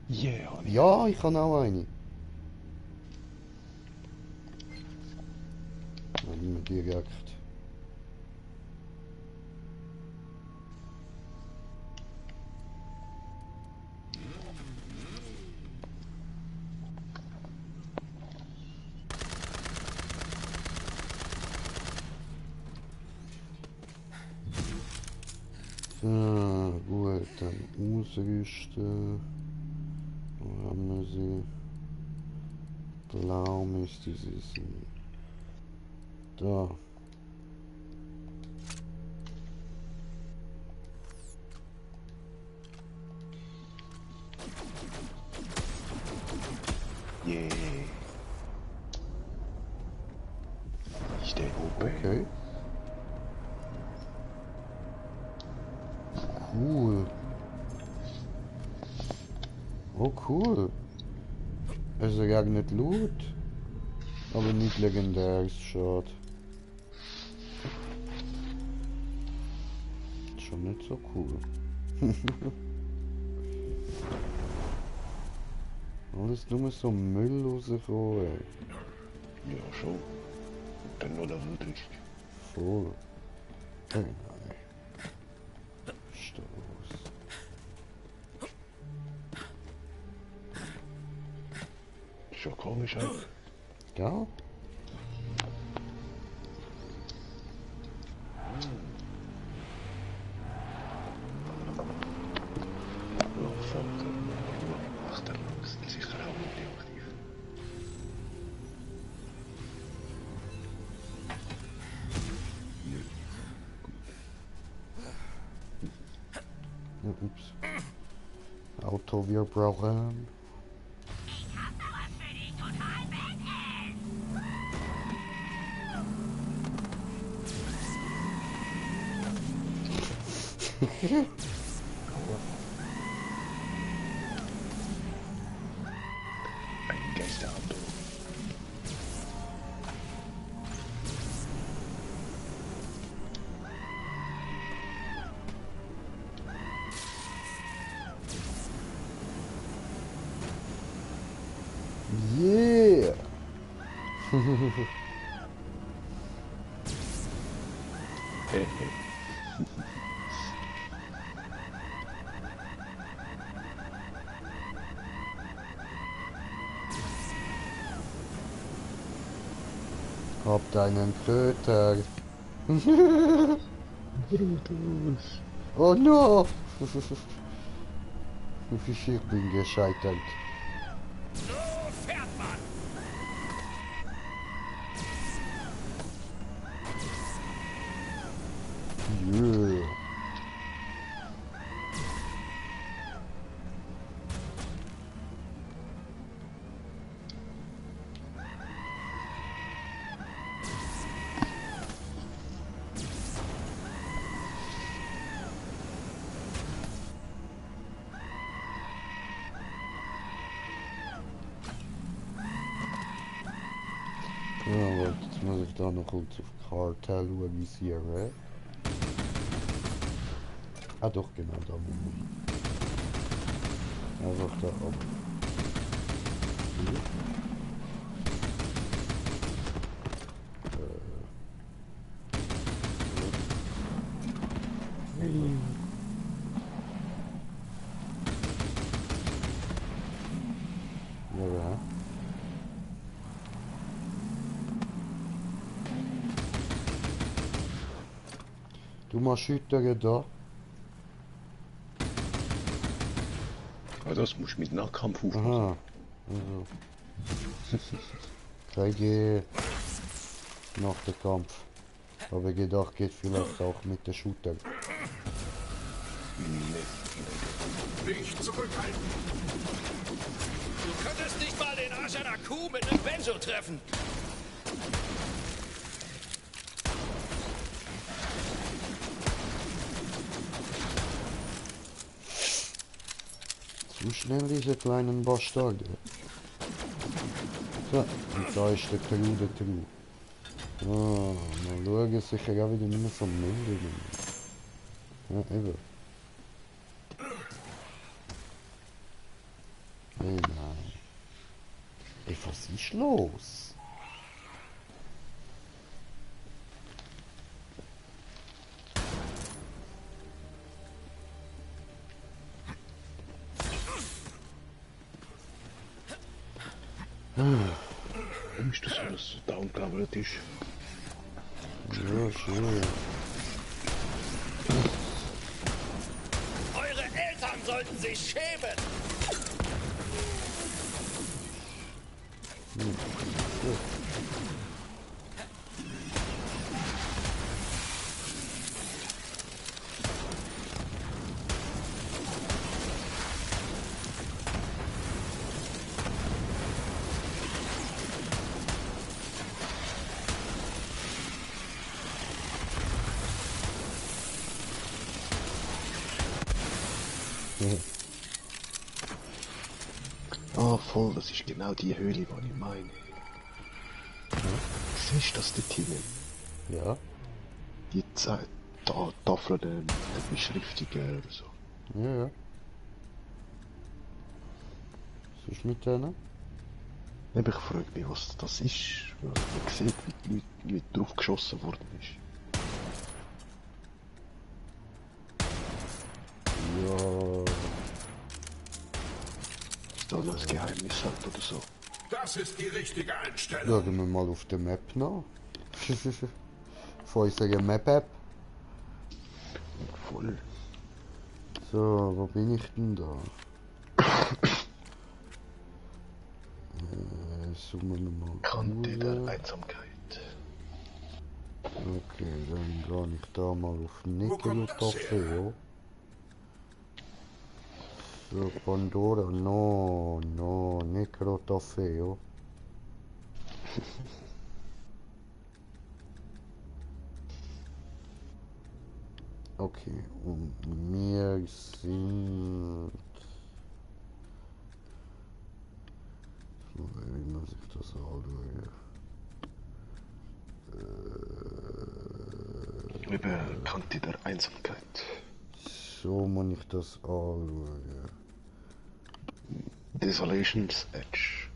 Yeah, Ja, ich kann auch eine. Nehmen wir direkt. So, gut, dann ausrüsten. Wo haben wir sie? Blau müsste sie sein. Da. Yeah. Ich stehe oben. Okay. Cool. Oh cool. Es regnet Loot. Aber nicht legendär, ist schade. Schon nicht so cool. Alles nur so Müll rausgekommen, ey. Ja, schon. Und dann noch der Wildricht. Voll. Hey, nein. Stoß. Schon komisch, ey. Ja? Achterlangs sind sicher auch nicht aktiv. Auto wir brauchen. Ich hab da was für dich, total badass. Ein Geisterauto. Yeah! Habt einen Köter. Oh no! Ich bin gescheitert. So fährt man. Yeah. Ja, warte, jetzt muss ich da noch kurz auf Karte schauen, wie sie hier. Ah doch, genau, da muss ich. Einfach da ab. Hier. Ja. Du Maschüttere da. Aber das musst du mit Nahkampf aufmachen. Aha. Also. Zeige nach dem Kampf. Aber gedacht geht vielleicht auch mit der Shooter. Nicht zurückhalten. Du könntest nicht mal den Arsch einer Kuh mit einem Benzo treffen. Zu schnell diese kleinen Bastarde. So, und da ist der Crew, der Crew. Ah, mal schauen, sicher auch wieder nicht mehr vom Müll. Ja, eben. Hey, nein. Ey, was ist los? Warum ist das alles so downgelevelt ist? Ja, schön. Eure Eltern sollten sich schämen. Ah, voll, das ist genau die Höhle, die ich meine. Siehst du das dort hinten? Ja, Die Tafeln der Beschriftungen oder so. ja, ja. Was ist mit denen? Ich frage mich, was das ist. Weil man sieht, wie die Leute drauf geschossen worden ist. Ja, Ist da noch ein Geheimnis hat oder so. Das ist die richtige Einstellung. schauen wir mal auf der Map nach. Von unserer Map-App. Voll. So, wo bin ich denn da? Zoomen wir mal. Kante der raus. Einsamkeit. Okay, dann gehe ich da mal auf Wo kommt das her? Nickel-Taffel. So, So, Pandora, no, no, Necrotafeo. Okay, und wir sind... Wie muss ich das anschauen? Über Kante der Einsamkeit. So muss ich das anschauen. Desolation's Edge.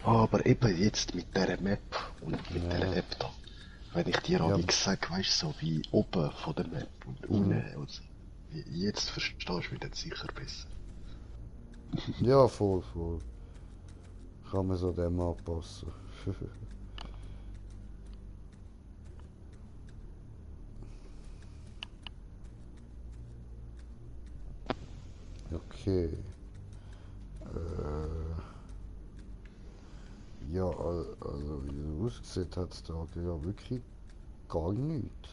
Aber eben jetzt mit dieser Map und mit dieser App da. Wenn ich dir auch nichts sage, weißt du, so wie oben von der Map und unten. Und jetzt verstehst du mich dann sicher besser. Ja, voll, voll. Kann man so dem anpassen. Okay. Ja, also wie es aussieht, hat es da ja wirklich gar nichts.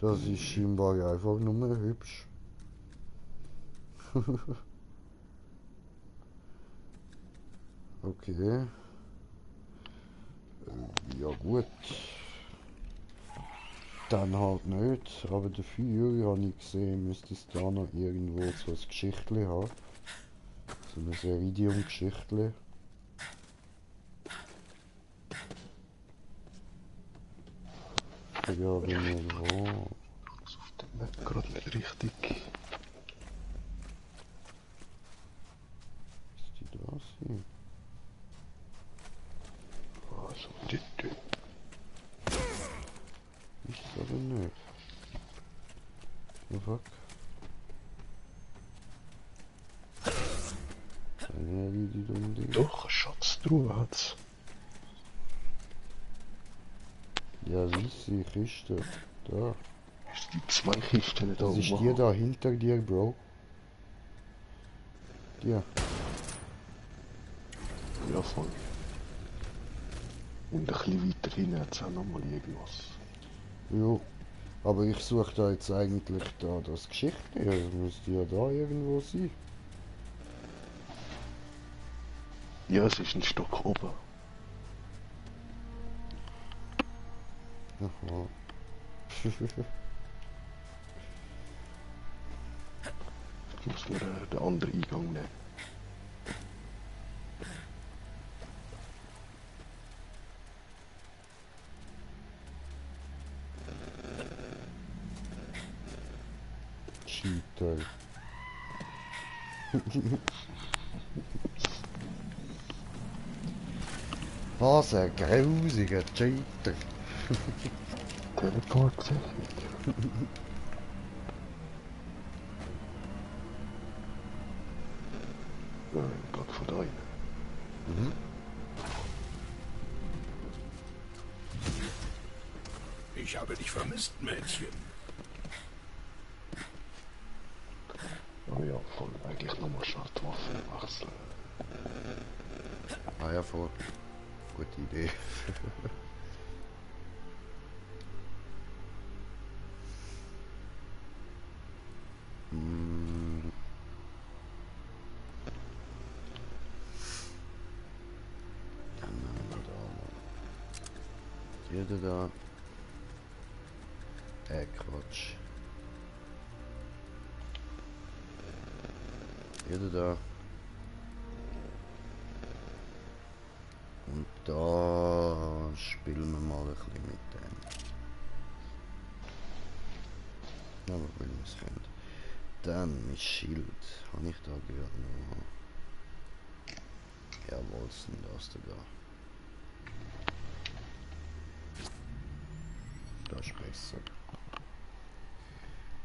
Das ist scheinbar einfach nur hübsch. Okay. Ja gut. Dann halt nicht, aber dafür habe ich gesehen, müsste es da noch irgendwo so ein Geschichtli haben. So ein Seridium-Geschichtli. Ja, bin ich wo? Auf der Map gerade nicht richtig. Ist die da sein? Also, dort. Ist es aber nicht. Oh fuck. Die dumme Ding. Doch, eine Schatztruhe hat's. Ja, weisse Kiste. Da. Ist die zwei Kisten da Das ist oben? die da hinter dir, Bro. Die. Ja, voll. Und ein bisschen weiter hinten hat's auch nochmal irgendwas. Jo. Aber ich suche da jetzt eigentlich da das Geschichte. Das müsste ja da irgendwo sein. Ja, es ist ein Stock oben. Aha. Ich muss mir den anderen Eingang nehmen. Cheater. Was ein grusiger Cheater. Teleporttechnik. Gott von da rein. Mhm. Ich habe dich vermisst, Mädchen. Oh ja, voll. Eigentlich nochmal Schartwaffen wechseln. Ah ja, voll. Gute Idee. Mm. Dann haben wir da mal. Jeder da. Quatsch. Jeder da. Und da spielen wir mal ein bisschen mit dem. Aber wenn wir es können. Dann mein Schild. Habe ich da gerade noch. Jawohl, sind das da. Das ist besser.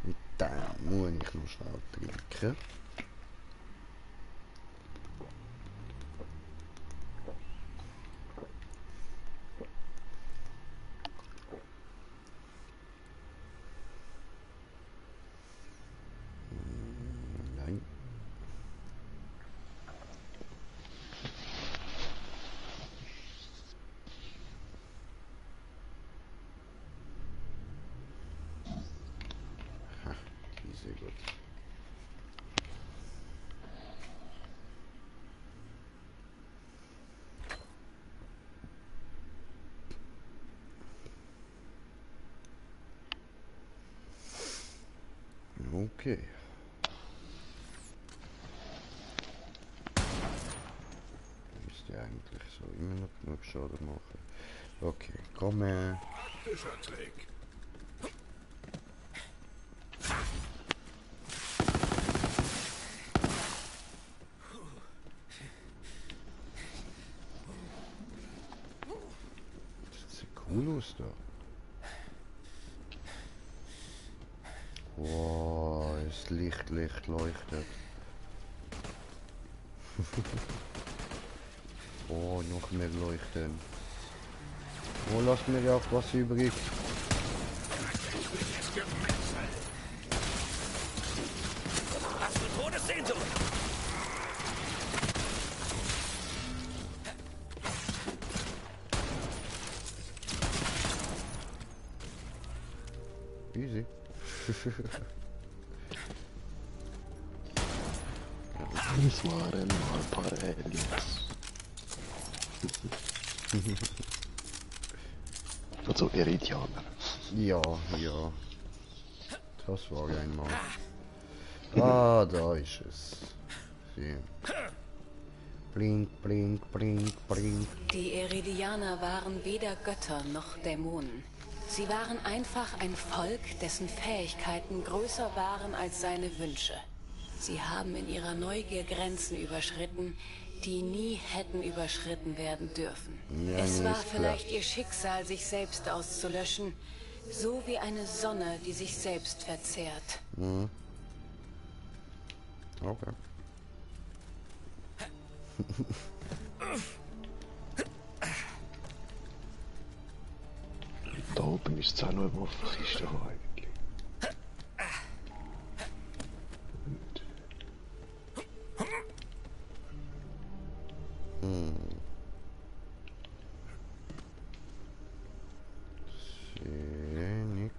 Und dann muss ich noch schnell trinken. Nein. Okay. Müsste eigentlich so immer noch genug Schaden machen. Okay, komm her. Praktischer Trick. Das sieht cool aus da. Wow, das Licht leuchtet. Oh, noch mehr leuchten. Oh, lass mir ja auch was übrig. Hast du Todessehnsucht? Easy. Das waren mal ein paar Aliens. Also Iridianer. Ja. Das war einmal. Ah, da ist es. Sieh. Blink. Die Iridianer waren weder Götter noch Dämonen. Sie waren einfach ein Volk, dessen Fähigkeiten größer waren als seine Wünsche. Sie haben in ihrer Neugier Grenzen überschritten, die nie hätten überschritten werden dürfen. Ja, Es war ist klar. vielleicht ihr Schicksal, sich selbst auszulöschen, so wie eine Sonne, die sich selbst verzehrt. Okay. Da oben ist es auch noch eine Waffenkiste eigentlich. Sehe nix.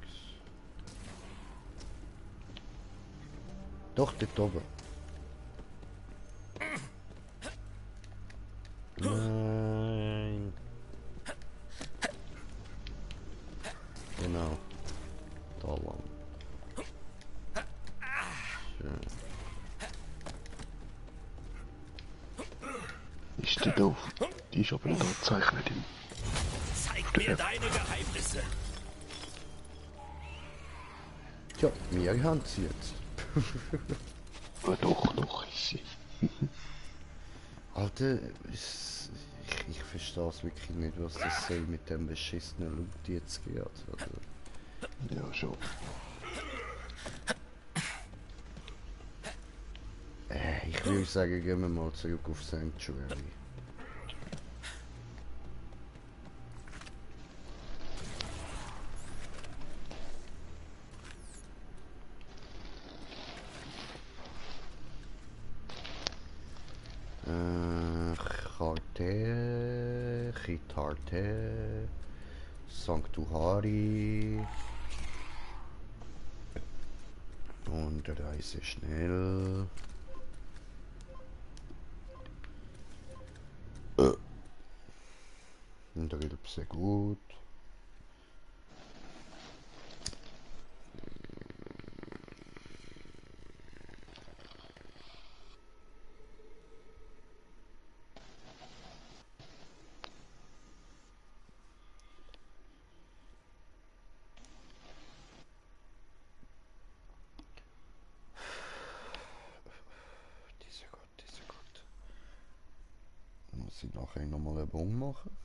Doch, dort oben. Nein. Genau. Da lang. Schön. Ist die doof? Die ist aber nicht angezeichnet im... Zeig mir deine Geheimnisse. Tja, wir haben sie jetzt. Ah, doch, ist sie. Alter, ich verstehe es wirklich nicht, was das soll mit dem beschissenen Loot jetzt geht. Also, Ja, schon. ich würde sagen, gehen wir mal zurück auf Sanctuary. Chitarte, Sanctuary und Reise schnell. Und Rilpse gut. Dieser Gott. Muss ich nachher nochmal einen Bon machen?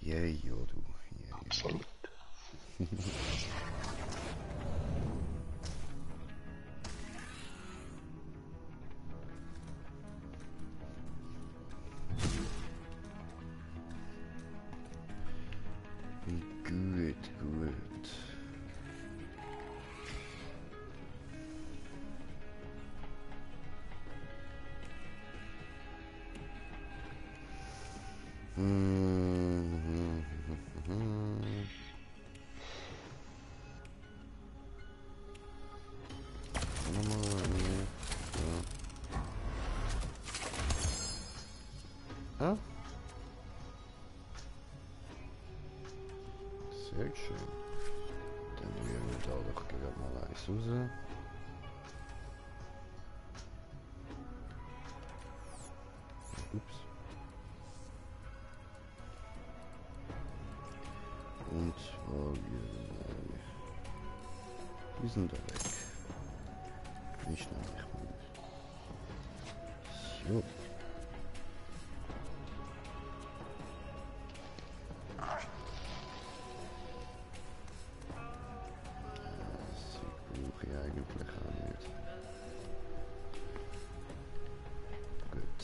Yay, ja du. Yay. Absolut. Gut. Ah? Sehr schön. Dann rühren wir da doch gerade mal eins raus. Ups. Und die sind da weg. Nicht nämlich mal. So. Eigentlich auch nicht. Gut.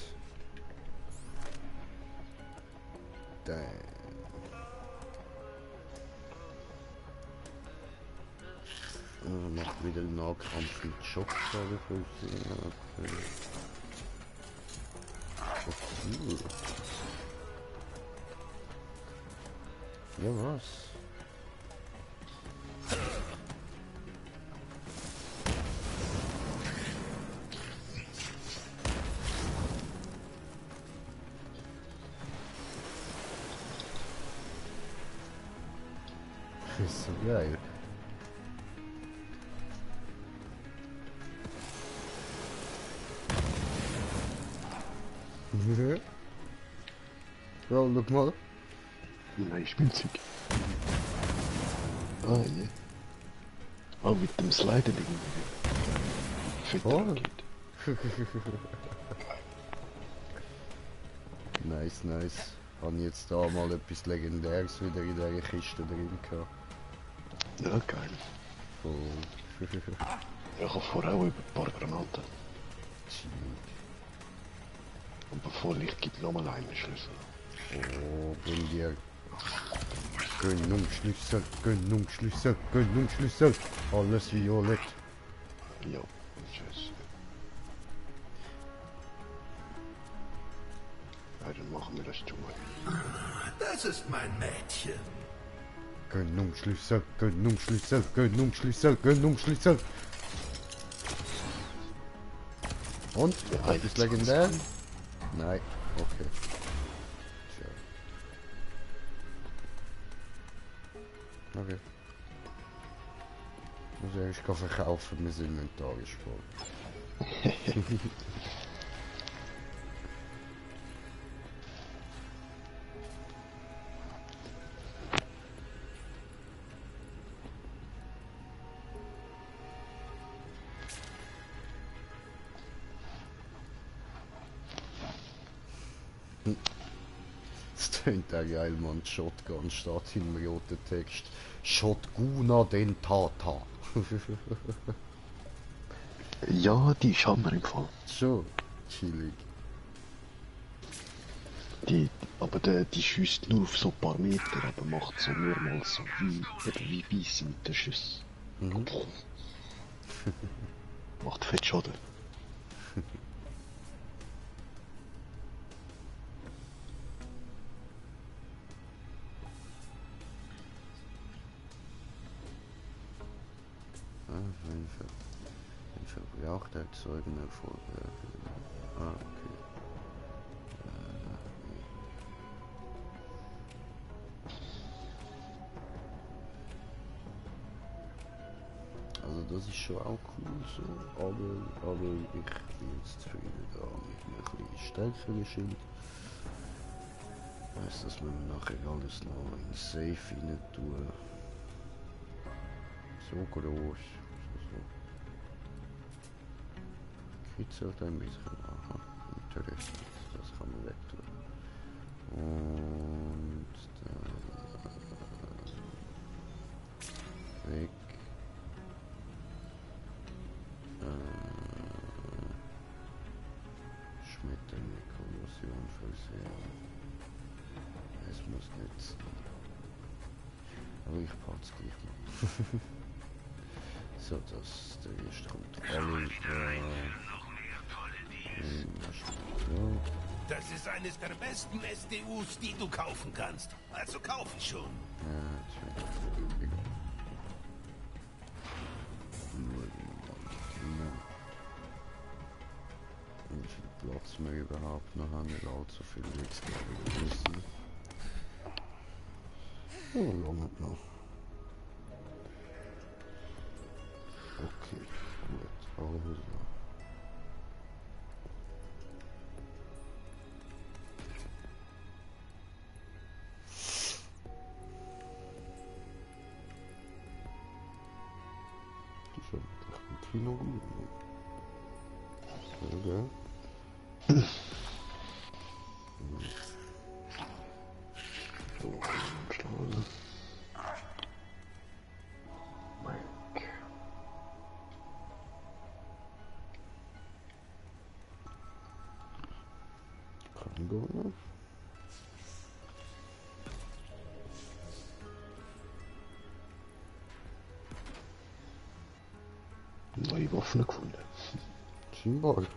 Dann. Macht wieder einen Nahkampf mit Schockschaden für sie. Okay. Cool. Ja, was? Das ist so geil. Ja, guck mal. Nein, Spielzeug. Ah, je. Ah, mit dem Sliden irgendwie. Oh. Nice, nice. Habe ich jetzt da mal etwas Legendäres wieder in dieser Kiste drin gehabt. Ja, geil. Oh. Ich habe vorher auch über ein paar Granaten. Und bevor Licht gibt, nochmal einen Schlüssel. Oh, bring dir. Gönnungsschlüssel, Gönnungsschlüssel, Gönnungsschlüssel. Alles violett. Ja, tschüss. Ja, dann machen wir das zu. Das ist mein Mädchen. Gönnungsschlüssel, Gönnungsschlüssel, Gönnungsschlüssel, Gönnungsschlüssel. Und? Ja, ist legendär? Nein, okay. Tja. Okay. Muss ich eigentlich verkaufen, mein Inventar ist voll. Das tönt auch geil, man. Shotgun steht im roten Text. Shotguna den Tata. Ja, die ist Hammer im Fall. Schon chillig. Die schießt nur auf so ein paar Meter, aber macht so mehrmals so wie Beißen mit den Schüssen. Mhm. Macht fett Schaden. Wenn verbraucht erzeugen hervorwerfen. Ah, okay. Also das ist schon auch cool so, aber ich bin jetzt zufrieden da mit einem etwas stärkeren Schild. Heißt, dass wir nachher alles noch in Safe rein tun. So groß. Kitzelt ein bisschen. Aha, interessant. Das kann man wegtun. Und dann weg. Schmetterlinge Korrosion versehen. Es muss nicht sein. Aber ich pack's gleich mal. So, dass der erste kommt. Das ist eines der besten SDUs, die du kaufen kannst. Also kauf ich schon. Ja, das wäre egal. Nur wie viel Platz wir überhaupt noch haben, nicht allzu viel jetzt wissen. Oh, lange noch. irgendwie noch gut. Okay. So, Schlause. Krankenhaus. Neue Waffen gefunden. Scheinbar. Okay,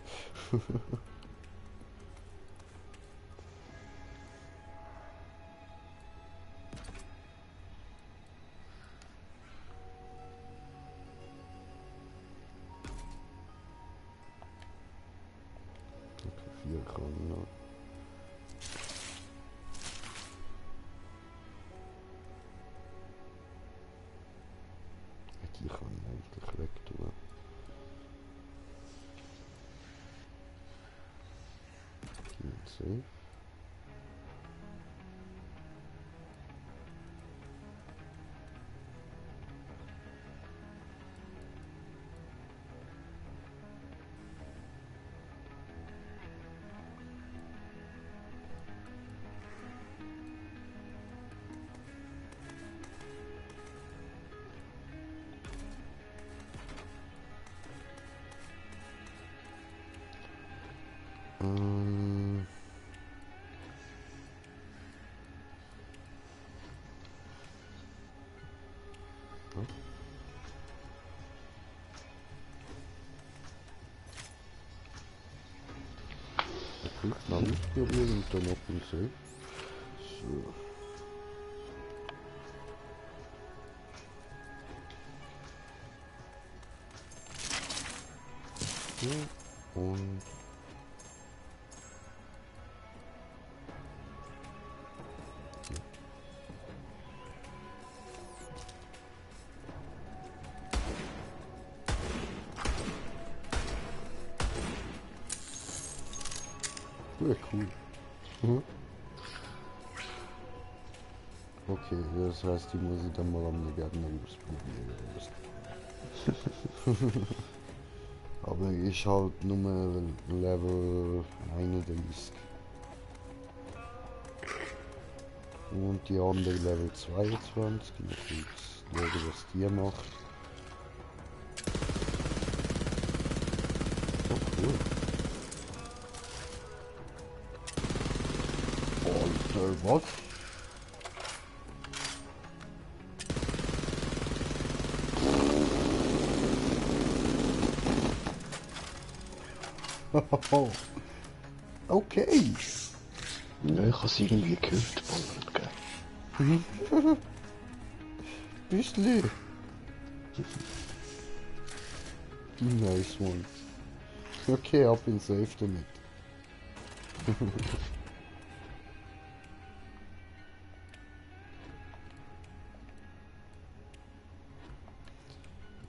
4 Gramm, ne? Die kann ich eigentlich weg tun. Safe. Dann nicht berühren und dann offen safe. So. So. Und ja, cool. Mhm. Okay, das heißt, die muss ich dann mal am Gärtner ausprobieren. Aber ich halt nur Level 31. Und die andere Level 22. Ich schaue, was die macht. Oh, cool. Alter, was? Okay. Ja, ich habe es irgendwie gehört, Ballern, gell? Bisschen. Die nice one. Okay, ab in safe damit.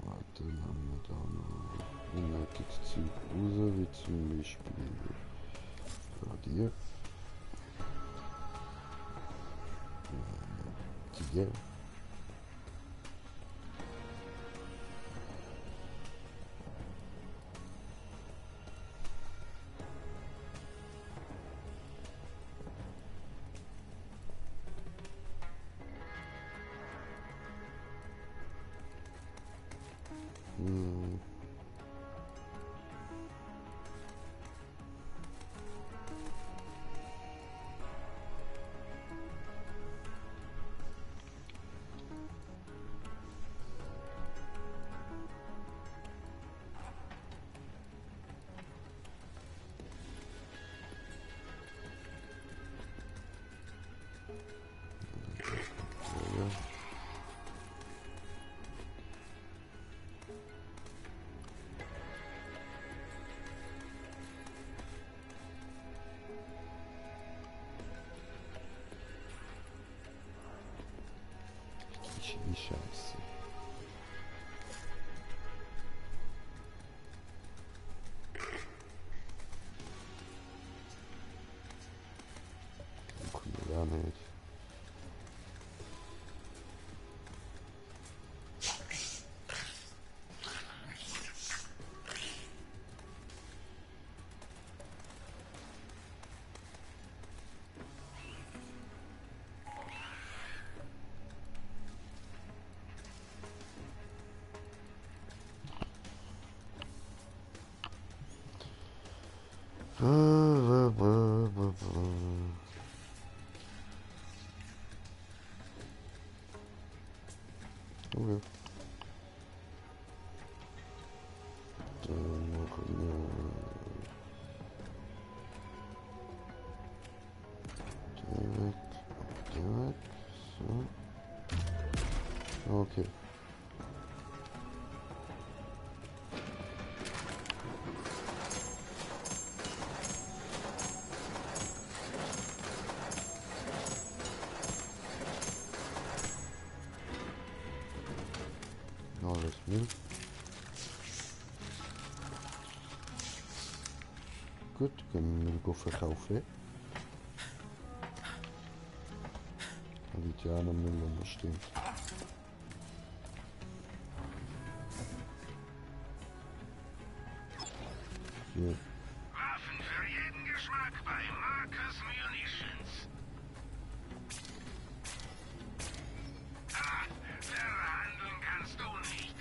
Warte, dann haben wir da noch unnötiges Zeug raus, wie zum Beispiel hier. Hier. Die Scheiße. Ja, nicht. Okay. Dann machen wir der weg, so. Okay. Alles Müll. Gut, können wir verkaufen. Da liegt ja noch Müll rumstehen. Hier. Waffen für jeden Geschmack bei Marcus Munitions. Ah, verhandeln kannst du nicht.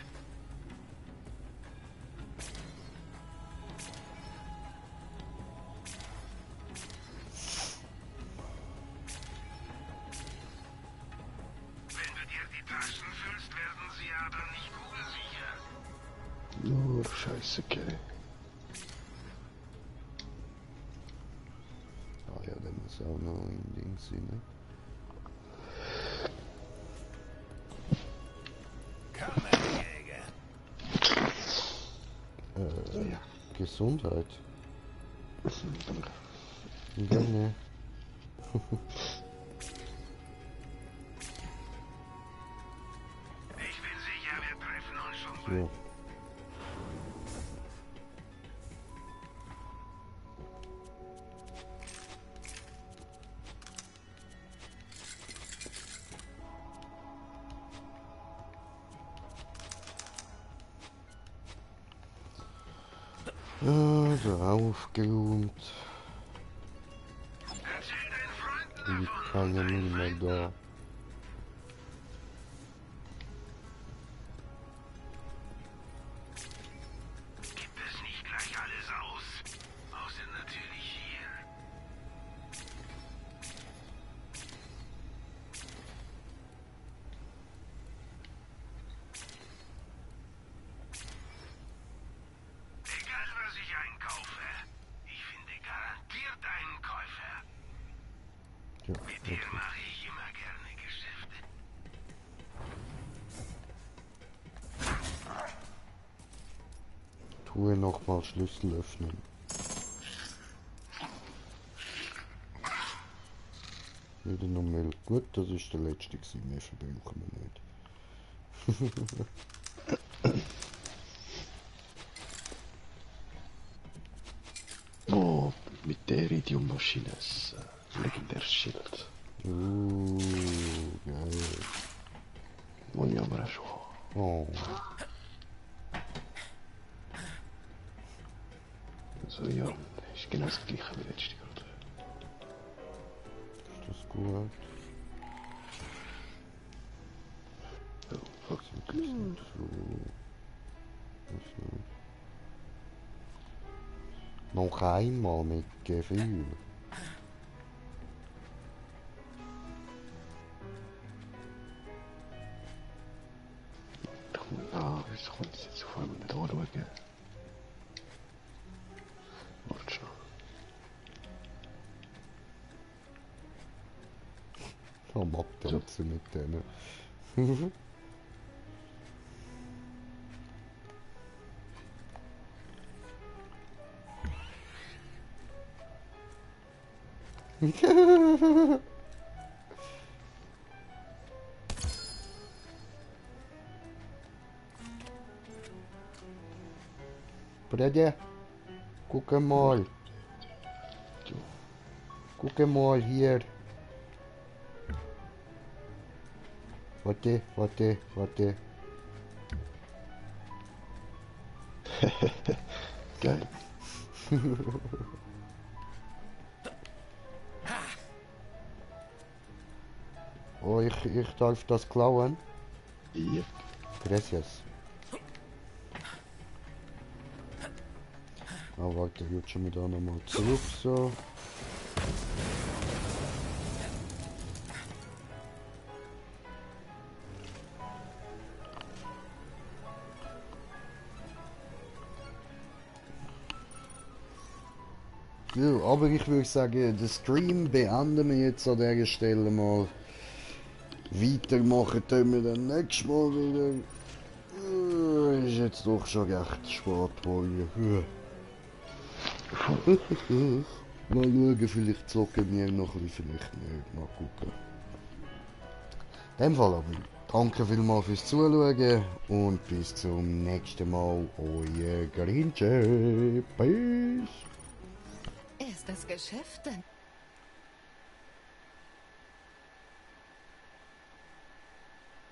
Wenn du dir die Taschen füllst, werden sie aber nicht kugelsicher. Nur Scheiße, okay. Ah ja, da muss auch noch ein Ding sein, ne? Kammerjäger. Gesundheit. Danke. Gerne. Ich bin sicher, wir treffen uns schon bald. So. So aufgeräumt. Erzähl deinen Freunden Liegt davon. keiner Müll mehr da. Gibt es nicht gleich alles aus? Außer natürlich hier. Egal was ich einkaufe, ich finde garantiert einen Käufer. Ja, Mit okay. dir mache ich immer gerne Geschäfte. Tue nochmal Schlüssel öffnen. Wieder noch Müll. Gut, das ist der letzte gewesen. Mehr verbrauchen wir nicht. Oh, mit der Iridium-Maschine ist legendäres Schild. Geil. Muss ich aber auch schon haben. Oh. Also ja, ist genau das gleiche wie letzte gerade. Ist das gut? Ja, fuck. So. So. Noch einmal mit Gefühl. Wieso kommt es jetzt auf einmal nicht anschauen? Warte schon. Am Abtanzen mit denen. Bruder, guck mal. Guck mal hier. Warte, warte, warte. Geil. Oh, ich darf das klauen. Yep. Gracias. Ah, warte, rutschen wir da nochmal zurück, so. Ja, aber ich würde sagen, den Stream beenden wir jetzt an dieser Stelle mal. Weitermachen tun wir dann nächstes Mal wieder. Ist jetzt doch schon recht spät geworden. Mal schauen, vielleicht zocken wir noch ein bisschen, vielleicht nicht. Mal gucken. In dem Fall aber, danke vielmals fürs Zuschauen und bis zum nächsten Mal. Euer Grinche. Peace. Ist das Geschäft denn?